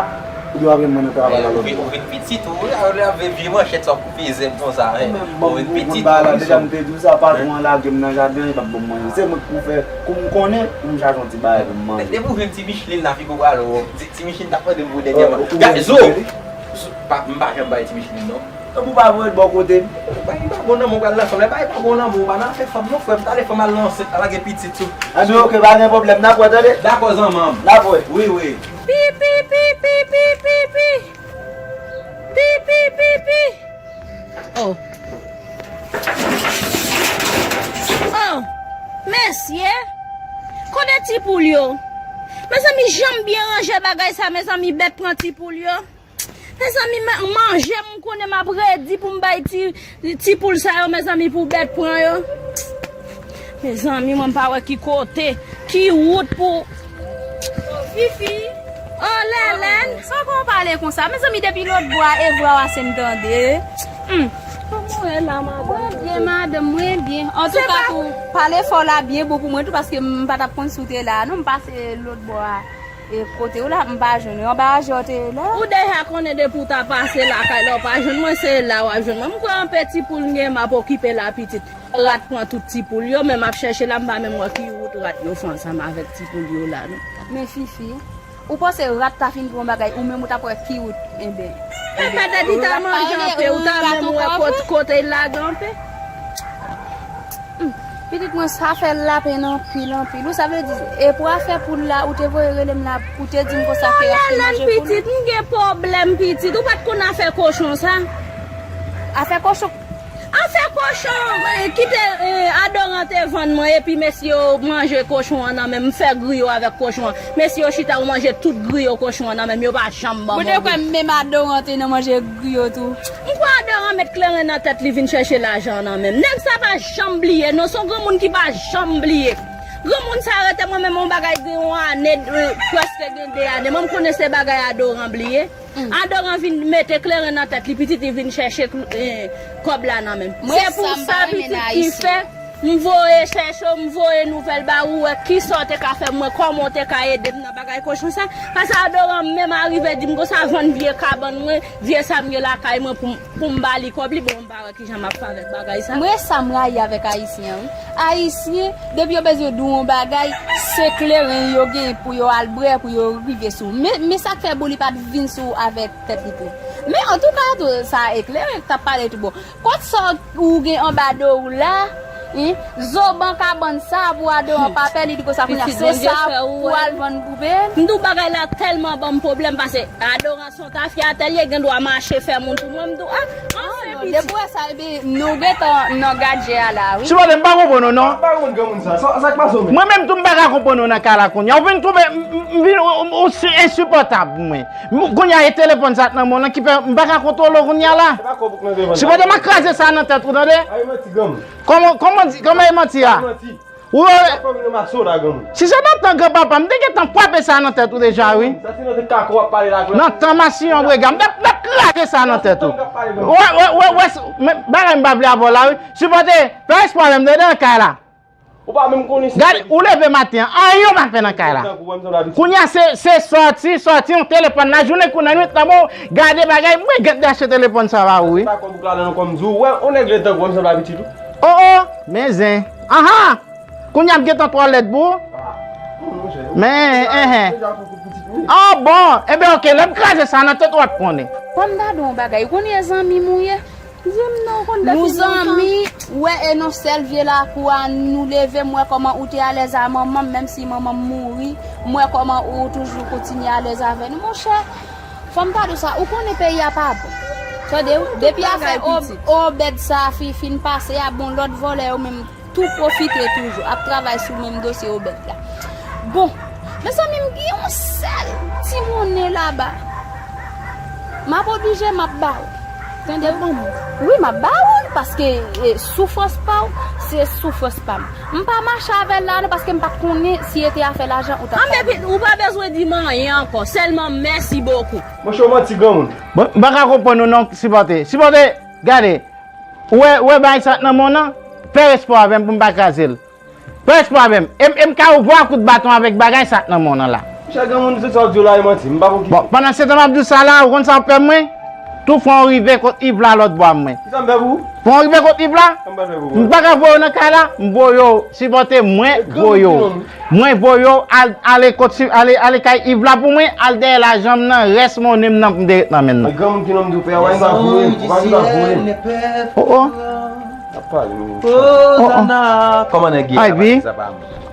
ou dwe jwenn mwen nan travay la lòt bò. Ou vin pitit, ou, ou vin vye manchèt sa w koupe zèb konsa, hein. Ou vin pitit, ou vin pitit. Deja m te di w sa, patwon an lage m nan jaden, li p ap ban m manje. Se mwen k pou fè, kou m konnen, pou m chache yon ti bagay pou m manje. Depi w jwenn ti Micheline la, figi w pral wè. Ti, ti Micheline t ap mande m pou dènyèman. Gade, Zo! Pa, m pa janm bay ti Micheline, non. Tanpri pa voye l bò kote m. Bagay pa bon nan men w, pral nan fanm. Bagay pa bon nan men w, pa nan afè fanm non, frè m. Talè fanm al ansent, al lage pitit sou. Anben, oke, pa gen pwoblèm. N ap wè, tande? Dakò, zanmanm. N ap wè. Wi, wi. Pi, pi, pi, pi, pi, pi, pi. Pi, pi, pi, pi. Oh. Oh, mesye. Kote ti poul yo? Mezanmi, jan m byen ranje bagay sa, mezanmi, bèt pran ti poul yo. Mezanmi, ma-, manje m konnen m ap redi pou m bay ti, ti poul sa yo, mezanmi, pou bèt pran yo. Mezanmi, mwen m pa wè ki kote, ki wout pou Fifi. Oh, Lèlèn. Sa w konn pale konsa? Mezanmi, depi lòt bò a, e vwa w ase m tande. Hmm. Kòman w ye la, madanm? Mwen byen, madanm, mwen byen. Antouka, pou pale fò la byen bon pou mwen tou, paske m pa t ap konn si w te la, non, m pase lòt bò a. E kote w la, m pa jwenn ou. Anba aje w te ye la? Ou deja konnen depi w ta pase lakay la, w pa jwenn mwen, se la w ap jwenn mwen. M kwè anpe ti poul m gen, m ap okipe la pitit. Rat pran tout ti poul yo, men m ap chèche la, m pa menm wè ki wout rat yo fè ansanm avèk ti poul yo la, non. Men Fifi, ou panse rat ta fin pran bagay, ou menm ou t ap wè ki wout, enben. Petèt li ta manje anpe, ou ta menm wè kot-, kote l lage anpe. Hmm. Pitit mwen, sa fè l lapenn anpil, anpil. Ou sa vle di, e pou afè poul la, ou te voye rele m la, ou te di m konsa ke y ap fè manje poul? Pitit, m gen pwoblèm, pitit. Ou pa t konn afè kochon sa? Afè kochon? Afè kochon, eh, ki te, eh, Adoran te vann mwen, epi mesye yo manje kochon an nan men m, m fè griyo avèk kochon an. Mesye yo chita, yo manje tout griyo kochon an nan men m, yo pa janm ban mwen. Mwen te kwè menm Adoran te nan manje griyo tou. M kwè Adoran met kleren nan tèt li vin chèche lajan an nan men m. Nèg sa pa janm bliye, non, se yon granmoun ki pa janm bliye. Granmoun sa rete mwen menm yon bagay gen yon ane, eh, prèske gen de ane. Mwen m konnen se bagay Adoran bliye. Adoran vin mete kleren nan tèt li, pitit li vin chèche kl-, eh, kòb la nan men m. Se pou sa, pitit, ki fè m voye chèche w, m voye nouvèl ba ou, wè kisa w te ka fè mwen, kòman w te ka ede m nan bagay kochon sa. Paske Adoran menm arive di m konsa, vann vye kabann mwen, vye sa m gen lakay mwen pou m, pou m ba li kòb li, bon, m pa wè kijan m ap fè avèk bagay sa. Mwen, sa m rayi avèk Ayisyen an, wi. Ayisyen, depi yo bezwen di w yon bagay, se kleren yo gen pou yo al bwè, pou yo rive sou ou. Men, men sa k fè bon li pa t vin sou ou avèk tèt li tou. Men antouka, tou, sa e kleren k t ap pale tou bon. Kot sa ou gen anba do ou la, hein? Zoban kabann sa pou Adoran pa pè, li di konsa kounye a, se sa pou al vann pou peye l. M di w bagay la tèlman ban m pwoblèm, paske Adoran se yon tafyatèl, li gen dwa mache fè moun pou mwen, m di w, ah, anfen, pitit. Depi w wè sa, epi nou gentan nan gadje a la, wi. Sipòte, m pa konprann ou non. M pa konprann granmoun sa. Sa, sa k pase w menm? Mwen menm tou, m pa ka konprann ou nan kay la kounye a. Ou vin twouve m, m, m vin, ou, ou, ou si ensipòtab pou mwen. M, kounye a, e telefòn sa k nan men w lan ki fè m pa ka kontwole w kounye a la. Se pa kòb ou k nan telefòn sa. Sipòte, m a kraze sa nan tèt ou, tande? Ay, manti, granmoun. Kòman, kòman di, kòman e manti a? Ay, manti. Ou wè, si se nan tan granpapa m, m te gentan kwape sa nan tèt ou deja, wi. Sa se nan tèt kako w ap pale la. Nan tan masiyon brega, m t ap, m t ap kraze sa nan tèt ou. Wè, wè, wè, wè, men bagay m pa vle avè w la, wi. Sipòte, fè espwa avè m, tande, nan kay la. Ou pa menm konnen si... Gade, ou leve maten an, anyen ou pa fè nan kay la. Kounye a se, se sòti, sòti, yon telefòn lajounen kou lannwit, nan men w, gade bagay, mwen gentan achte telefòn sa ba ou, wi. Sa kòb ou k ladan nan kò m di w, wè, yon nèg lè tankou w, m sanble a pitit ou. Oh, oh, men zen. Anhan! Kounye a m gentan twò lèd pou ou. Ah, monchè. Men, enhen. Deja pou, pou pitit mwen. Ah, bon. Enben, oke, lè m kraze sa nan tèt ou, w ap konnen. Ban m gade yon bagay. Ou konnen e zanmi m ou ye? Di m non, ou konn depi lontan. Nou zanmi, wè, e nan sèl vye lakou a, nou leve, m wè kòman ou te alèz a manman m, menm si manman m mouri, m wè kòman ou toujou kontinye alèz avè nou, monchè. Fò m ta di w sa, ou konnen peyi a pa bon. Tande, wi, depi afè Obèd sa a fi- fin pase a, bon, lòt vòlè yo menm tou pwofite toujou ap travay sou menm dosye Obèd la. Bon, mezanmi, m gen yon sèl ti monnen laba. M ap oblije, m ap ba ou. Tande, w ap ban mwen? Wi, m ap ba ou l, paske, e, soufrans pa w, se soufrans pa m. M pa mache avè l la non, paske m pa t konnen si e te afè lajan ou t ap pale. Anben, ou pa bezwen di m anyen ankò, sèlman mèsi bokou. Monchè, w manti granmoun. Bon, m pa ka konprann ou non, Sipòte. Sipòte, gade. Ou wè, ou wè bagay sa k nan men w nan? Fè respè w avè m pou m pa kraze l. Fè respè w avè m. E m, e m ka ouvè w a kout baton avèk bagay sa k nan men w nan la. Monchè, granmoun, tout sa w di yo la, e manti. M pa konn ki. Bon, pandan se tan m ap di w sa la, ou konn sa w ap fè mwen? Tou fè w rive kot Iv la lòt bò a mwen. Kisa m fè pou ou? Fè w rive kot Iv la? Sa m pral fè pou ou? M pa ka voye w nan kay la, m voye w Sipòte, mwen voye w. Mwen voye w al, ale kot si, ale, ale kay Iv la pou mwen, al dèyè lajan m nan, rès monnen m nan pou m te ret nan men l nan. E granmoun ki non m di w pè a, w pa gen sa voye, w pa gen sa voye. Oh, oh. N ap pale, men. Oh, oh. Kòman nèg ye? Ay, bi.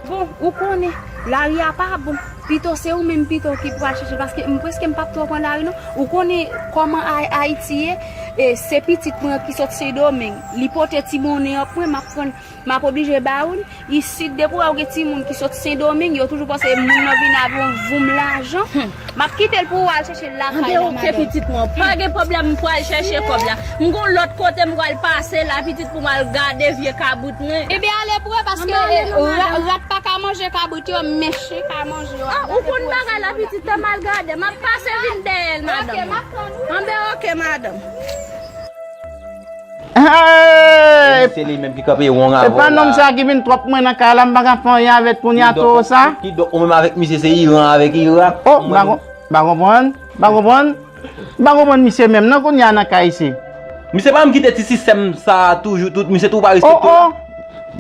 Bon, ou konnen, lari a pa bon. Pito se ou menm pito ki pral chèche, paske m prèske m p ap twò pran lari non. Ou konnen kòman Ay- Ayiti ye, e se pitit mwen ki sot Sendomeng. Li pote ti monnen an pou mwen, m ap pran M ap oblije ba ou l. Isit, depi w wè w gen timoun ki sot Sendomeng, yo toujou panse moun nan vin avè yon voum lajan. M ap kite l pou ou al chèche l lakay la, madanm. Anben, oke, pitit mwen. Pa gen pwoblèm, m pral chèche kòb la. M gon lòt kote m pral pase la, pitit, pou m al gade vye kabrit mwen. Ebyen, ale pou ou, paske, e, ra- rat pa ka manje kabrit yo, men chen ka manje yo. Ah, ou konn bagay la, pitit, m al gade. M ap pase vin dèyè l, madanm. Oke, m ap tann ou. Anben, oke, madanm. Hey! Se li menm ki kanpe wong avè w la. E pa nonm sa ki vin twòp mwen nan kay la, m pa ka fè anyen avè l kounye a, towo sa. Kidonk, ou menm avèk misye se Iran avèk Irak. Oh, m pa kon- m pa konprann, m pa konprann. M pa konprann misye menm non kounye a nan kay isi. Misye pa menm kite ti sistèm sa toujou, tout misye tou pa respekte. Oh, oh.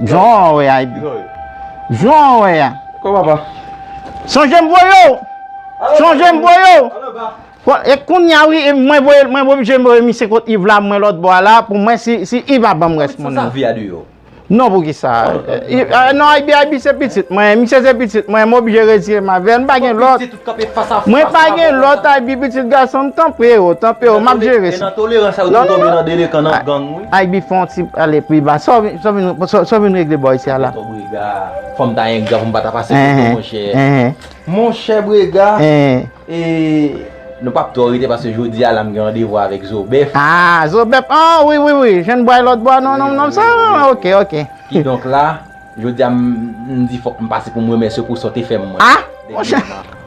Jan w wè a, Ibi. Jan w wè a. Kò papa. Sonje m voye w. Sonje m voye w. Bon, e kounye a wi, e mwen voye, mwen oblije voye misye kot Iv la, mwen lòt bò a la, pou mwen si, si Iv ap ban m rès monnen. Sa vi a deyò. Non, poukisa? I- eh, non, Ibi, Ibi se pitit mwen, misye se pitit mwen, m oblije rezye m avè l, m pa gen lòt. Mwen pa gen lòt, Ibi, pitit gason m, tanpri o, tanpri o, m ap jere sa. E nan tolerans sa, ou tou tonbe nan delekan, nan gang, wi. Ibi fè yon ti ale pi ba. Sa w vin, sa w vin, sa w vin regle bò isi a la? Monchè Brega, fò m ta engra pou m pa ta pase kote, monchè. Monchè Brega. E nou p ap twò rete paske jodi a la m gen randevou avèk Zobèf. Ah, Zobèf. Ah, wi, wi, wi. Jèn bway lòt bò a, non, non, non, sa, ok, ok. Kidonk la, jodi a m, m di fòk m pase pou m remèsye w pou sa w te fè m, mwen. Ah, monchè.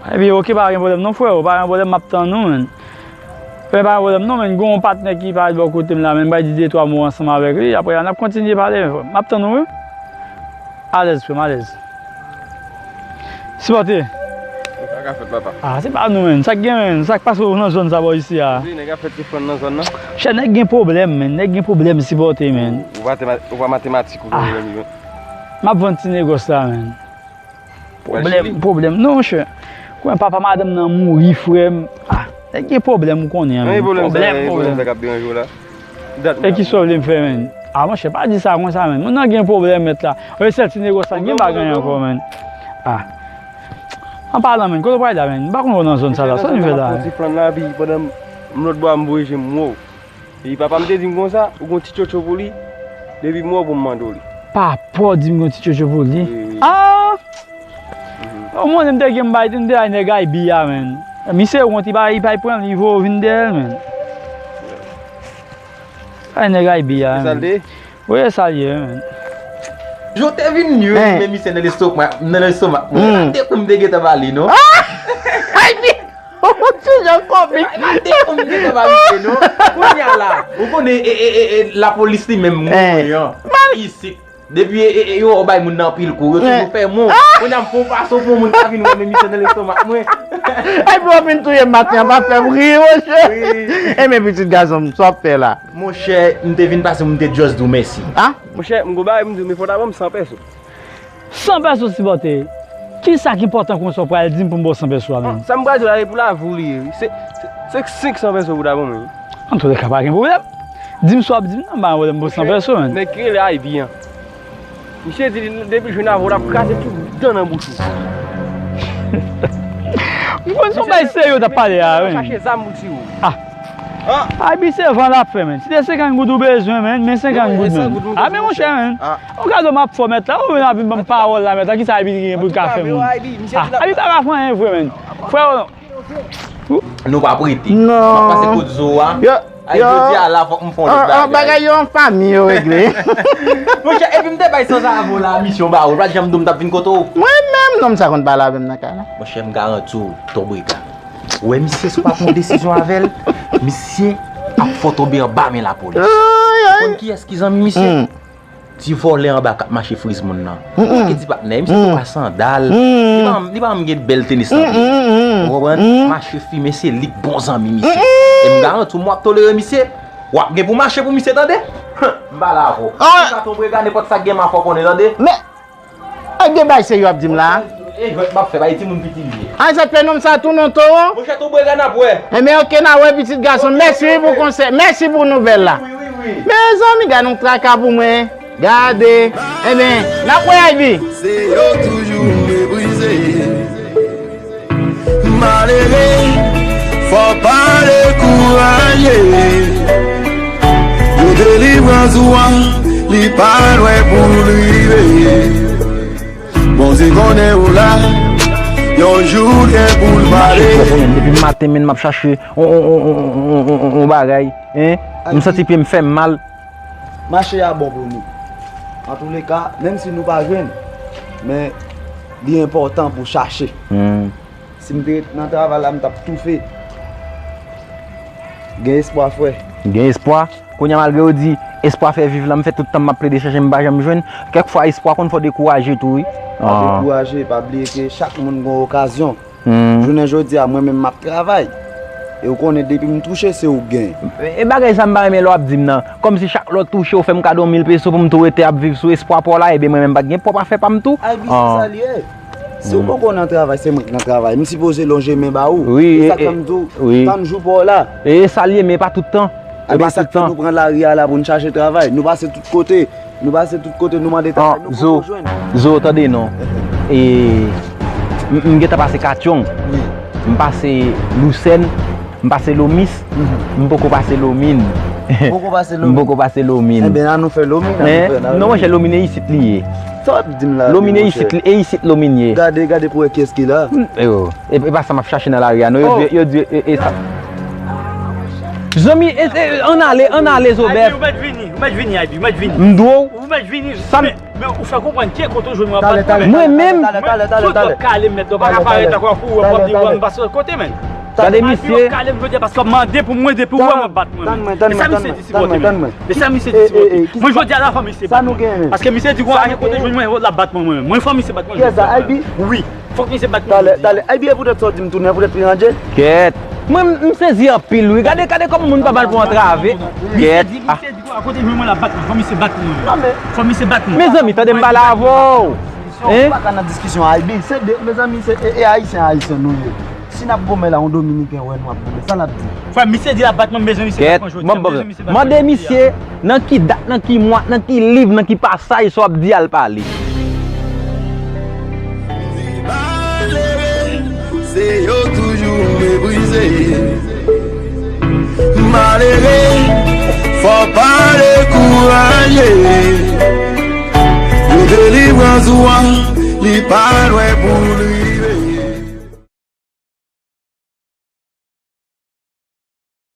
Ebyen, ok, pa gen pwoblèm non, frè, pa gen pwoblèm, m ap tann ou, menn. Men pa gen pwoblèm non, menn, gen yon patnè ki parèt bò kote m la, menn, m pral di de twa mo ansanm avèk li, apre a, n ap kontinye pale, men, frè. M ap tann ou, wi. Alèz, frè m, alèz. Sipòte. Sa k ap fèt, papa? Ah, se pa nou, menn. Sa k gen, menn? Sa k pase w nan zòn sa bò isi a? Wi, nèg ap fè ti fann nan zòn nan. Chè, nèg gen pwoblèm, menn. Nèg gen pwoblèm, Sipòte, menn. Ou, ou pa matema-, ou pa matematik, ou gen pwoblèm, wi. M ap vann ti negòs la, menn. Pwoblèm, pwoblèm. Non, chè. Kwen papa madanm nan mouri, frè m. Ah, nèg gen pwoblèm, ou konnen, menn. Pwoblèm, pwoblèm. E ki sa w vle m fè, menn? Ah, monchè, pa di sa konsa, menn. Moun nan gen pwoblèm, mèt la. Oye, sèl ti negòs la, gen bagay ankò, menn. Ah. An palan, menn, kote w pral la, menn? M pa konn wè w nan zòn sa la. Sa w vin fè la? Ti flann la, epi pandan m lòt bò a, m voye je m wè w. Epi papa m te di m konsa, ou gon ti tchotcho pou li, depi m wè w pou m mande w li. Papa w di m gon ti tchotcho pou li? Wi, wi. Ah! O, mwen, m te gen m bay, m te bay nèg Aybi a, menn. Misye yon ti bagay, li pral pran, li voye w vin dèyè l, menn. Ay, nèg Aybi a, menn. Wi, sa l ye, menn. Jan w te vin ye, men misye nan lestomak, nan lestomak mwen. M pa te konn m te gentan ba li, non. Aybi! Ti jan komik. M pa te konn m gentan ba misye, non. Kounye a la, ou konnen, e, e, e, e, lapolis li menm, mwen, an. Isit. Depi e, e, e, yo bay moun nan anpil kou, yo toujou fè moun. Kounye a m fè yon fason pou moun pa vin wè men misye nan lestomak mwen. Ay, bro, w vin touye m maten an, pa fè m ri, monchè. Wi. E men pitit gason m, sa w ap fè la? Monchè, m te vin pase, m te just di w mèsi. Ah? Monchè, m gon bagay pou m di w, men fò w ta ban m san pèso. San pèso, Sipòte? Kisa k enpòtan konsa w pral di m pou m ba w san pèso a menm? Sa m pral di w la, e pou lavi w li ye, wi. Se, se, se senk san pèso pou w ta ban mwen, wi. Antoulèka, pa gen pwoblèm. Di m sa w ap di m nan, m pa gen pwoblèm pou san pèso, menn. Nèg ki rele Aybi an. Misye di li, depi l jwenn avè w, l ap kraze tout dan nan bouch ou. M konn se yon bagay serye w t ap pale a, wi. Chache zam pou tiye w. Ah. Abi se van l ap fè, menn. Si te senkant goud ou bezwen, menn, men senkant goud, menn. A, men monchè, menn. Yon kado m ap fè w, mèt la, ou vin ap vin ban m pawòl la, mèt la, kisa Abi gen pou l ka fè moun? A, Abi pa ka fè anyen vre, menn. Frè, nou p ap rete. M ap pase kot Zo a. Ay, jodi a la, fòk m fè yon lòt bagay. Bagay yo an fanmi yo regle. Monchè, epi m te bay sanzave w la misyon ba ou, ou pa t janm di w m t ap vin kote w. Mwen menm, nonm sa konn pale avè m nan kay la. Monchè, m garanti w, Ton Brega. Ou wè misye, si w pa pran yon desizyon avè l, misye ap fè w tonbe anba men lapolis. Ou konn kiyès ki zanmi misye? Ti vòlè anba k ap mache friz moun nan. Ou wè ki ti patnè, misye tou pa sandal. Li pa, li pa menm gen bèl tenis nan pye. Ou konprann? Mache fimen, se li k bon zanmi misye. E m garanti w, mwen ap tolere misye. W ap gen pou mache pou misye, tande? M pale avè w. Ou ka tonbe gade nenpòt sa k gen ma fò konnen, tande? Men, ak de bay serye w ap di m la. E jwèt m ap fè, bay timoun piti l ye. Ay, sa t fè nonm sa tou non, Towo? Monchè, Ton Brega n ap wè. Enben, oke, n a wè, pitit gason. Mèsi wi pou konsèy. Mèsi pou nouvèl la. Wi, wi, wi. Mezanmi, gade yon traka pou mwen. Gade. Enben, n ap wè, Ivy. Se yo toujou meprize. Malere, fò pa dekouraje. Jou delivrans ou an, li pa lwen pou l rive. Bondye konnen ou la, yon jou gen pou l pale. Depi maten, men, m ap chache yon, yon, yon, yon, yon, yon bagay, hein? M santi pye m fè m mal. Mache a bon pou nou. Antouleka, menm si nou pa jwenn, men li enpòtan pou chache. Si m te ret nan travay la, m t ap toufe. Gen espwa, frè. Gen espwa? Kounye a, malgre yo di espwa fè viv la, m fè tout tan m ap plede chache, m pa janm jwenn. Kèk fwa, espwa konn fè w dekouraje tou, wi. Pa dekouraje, pa bliye ke chak moun gen yon okazyon. Jounen jodi a, mwen menm, m ap travay. E ou konnen, depi m touche, se ou k gen. E, e bagay sa, m pa renmen lè w ap di m nan. Kòmsi chak lè w touche, ou fè m kado mil peso pou m tou rete ap viv sou espwa pa w la, ebyen mwen menm, m pa t gen pwòp afè pa m tou. Ay, bi, se sa l ye. Si w poko nan travay, se mwen k nan travay. M sipoze lonje men ba ou. Wi, e sa k fè m di w, tann jou pa w la. E sa l ye, men e pa tout tan. E pa tout tan. Nou pran lari a la pou n chache travay. Nou pase tout kote. Nou pase tout kote, nou mande travay, nou poko jwenn. Zo, tande non. E, m, m gentan pase Katyong. M pase Lousèn. M pase Lomis, m poko pase Lomin. Poko pase Lomin. M poko pase Lomin. Enben, ann nou fè Lomin, ann nou fè Lomin. Non, monchè, Lomin e isit li ye. Sa w ap di m la, Lomin e isit, e isit Lomin ye. Gade, gade pou wè kiyès ki la. E, e pa sa m ap chache nan lari a, non, yo di, yo di, e, e sa. Zanmi, e, e, ann ale, ann ale, Zobèf. Ou mèt vini, ou mèt vini, Abi, ou mèt vini. M di w. Ou mèt vini. Sa m Men ou fè konprann ki kote w jwenn mwen ap bat mwen. Mwen menm. Talè, talè, talè, talè. Foto kale m mèt la, w pa ka parèt ankò pou w ap di w ap pase lòt kote, menn. Gade misye. Kale m jodi a paske w ap mande pou mwen depi w wè m ap bat mwen, menn. E sa misye di sipòte mwen. E sa misye di sipòte mwen. Mwen jodi a la fò misye bat mwen. Paske misye di w a gen kote jwenn mwen, l ap bat mwen, mwen menm. Mwen fò misye bat mwen jodi a. Wi. Fòk misye bat mwen jodi a. Talè, talè. Ay, byen poutèt sa w di m tounen, poutèt li ranje. Kèt. Mwen, m, m sezi anpil, wi. Gade, gade kòman moun pa mal pou antrave. Kèt. Misye di, misye di, kote jwenn mwen la bat mwen. Fò misye bat mwen. Non, men. Fò misye bat mwen. Mezanmi, tande m pale avè w. Hein? Ou pa ka nan diskisyon, Aybi. Se de, mezanmi, se, e, e Ayisyen, Ayisyen nou ye. Si n ap goumen la, yon Dominiken wè nou ap goumen, sa n ap di? Frè, misye di l ap bat mwen, mezanmi, misye bat mwen jodi a. Mezanmi, misye bat mwen jodi a. Mande misye, nan ki dat, nan ki mwa, nan ki liv, nan ki pasaj sa w ap di a l pale. Malere, se yo toujou meprize. Malere, fò pa dekouraje. Pou delivrans ou an, li pa lwen pou li.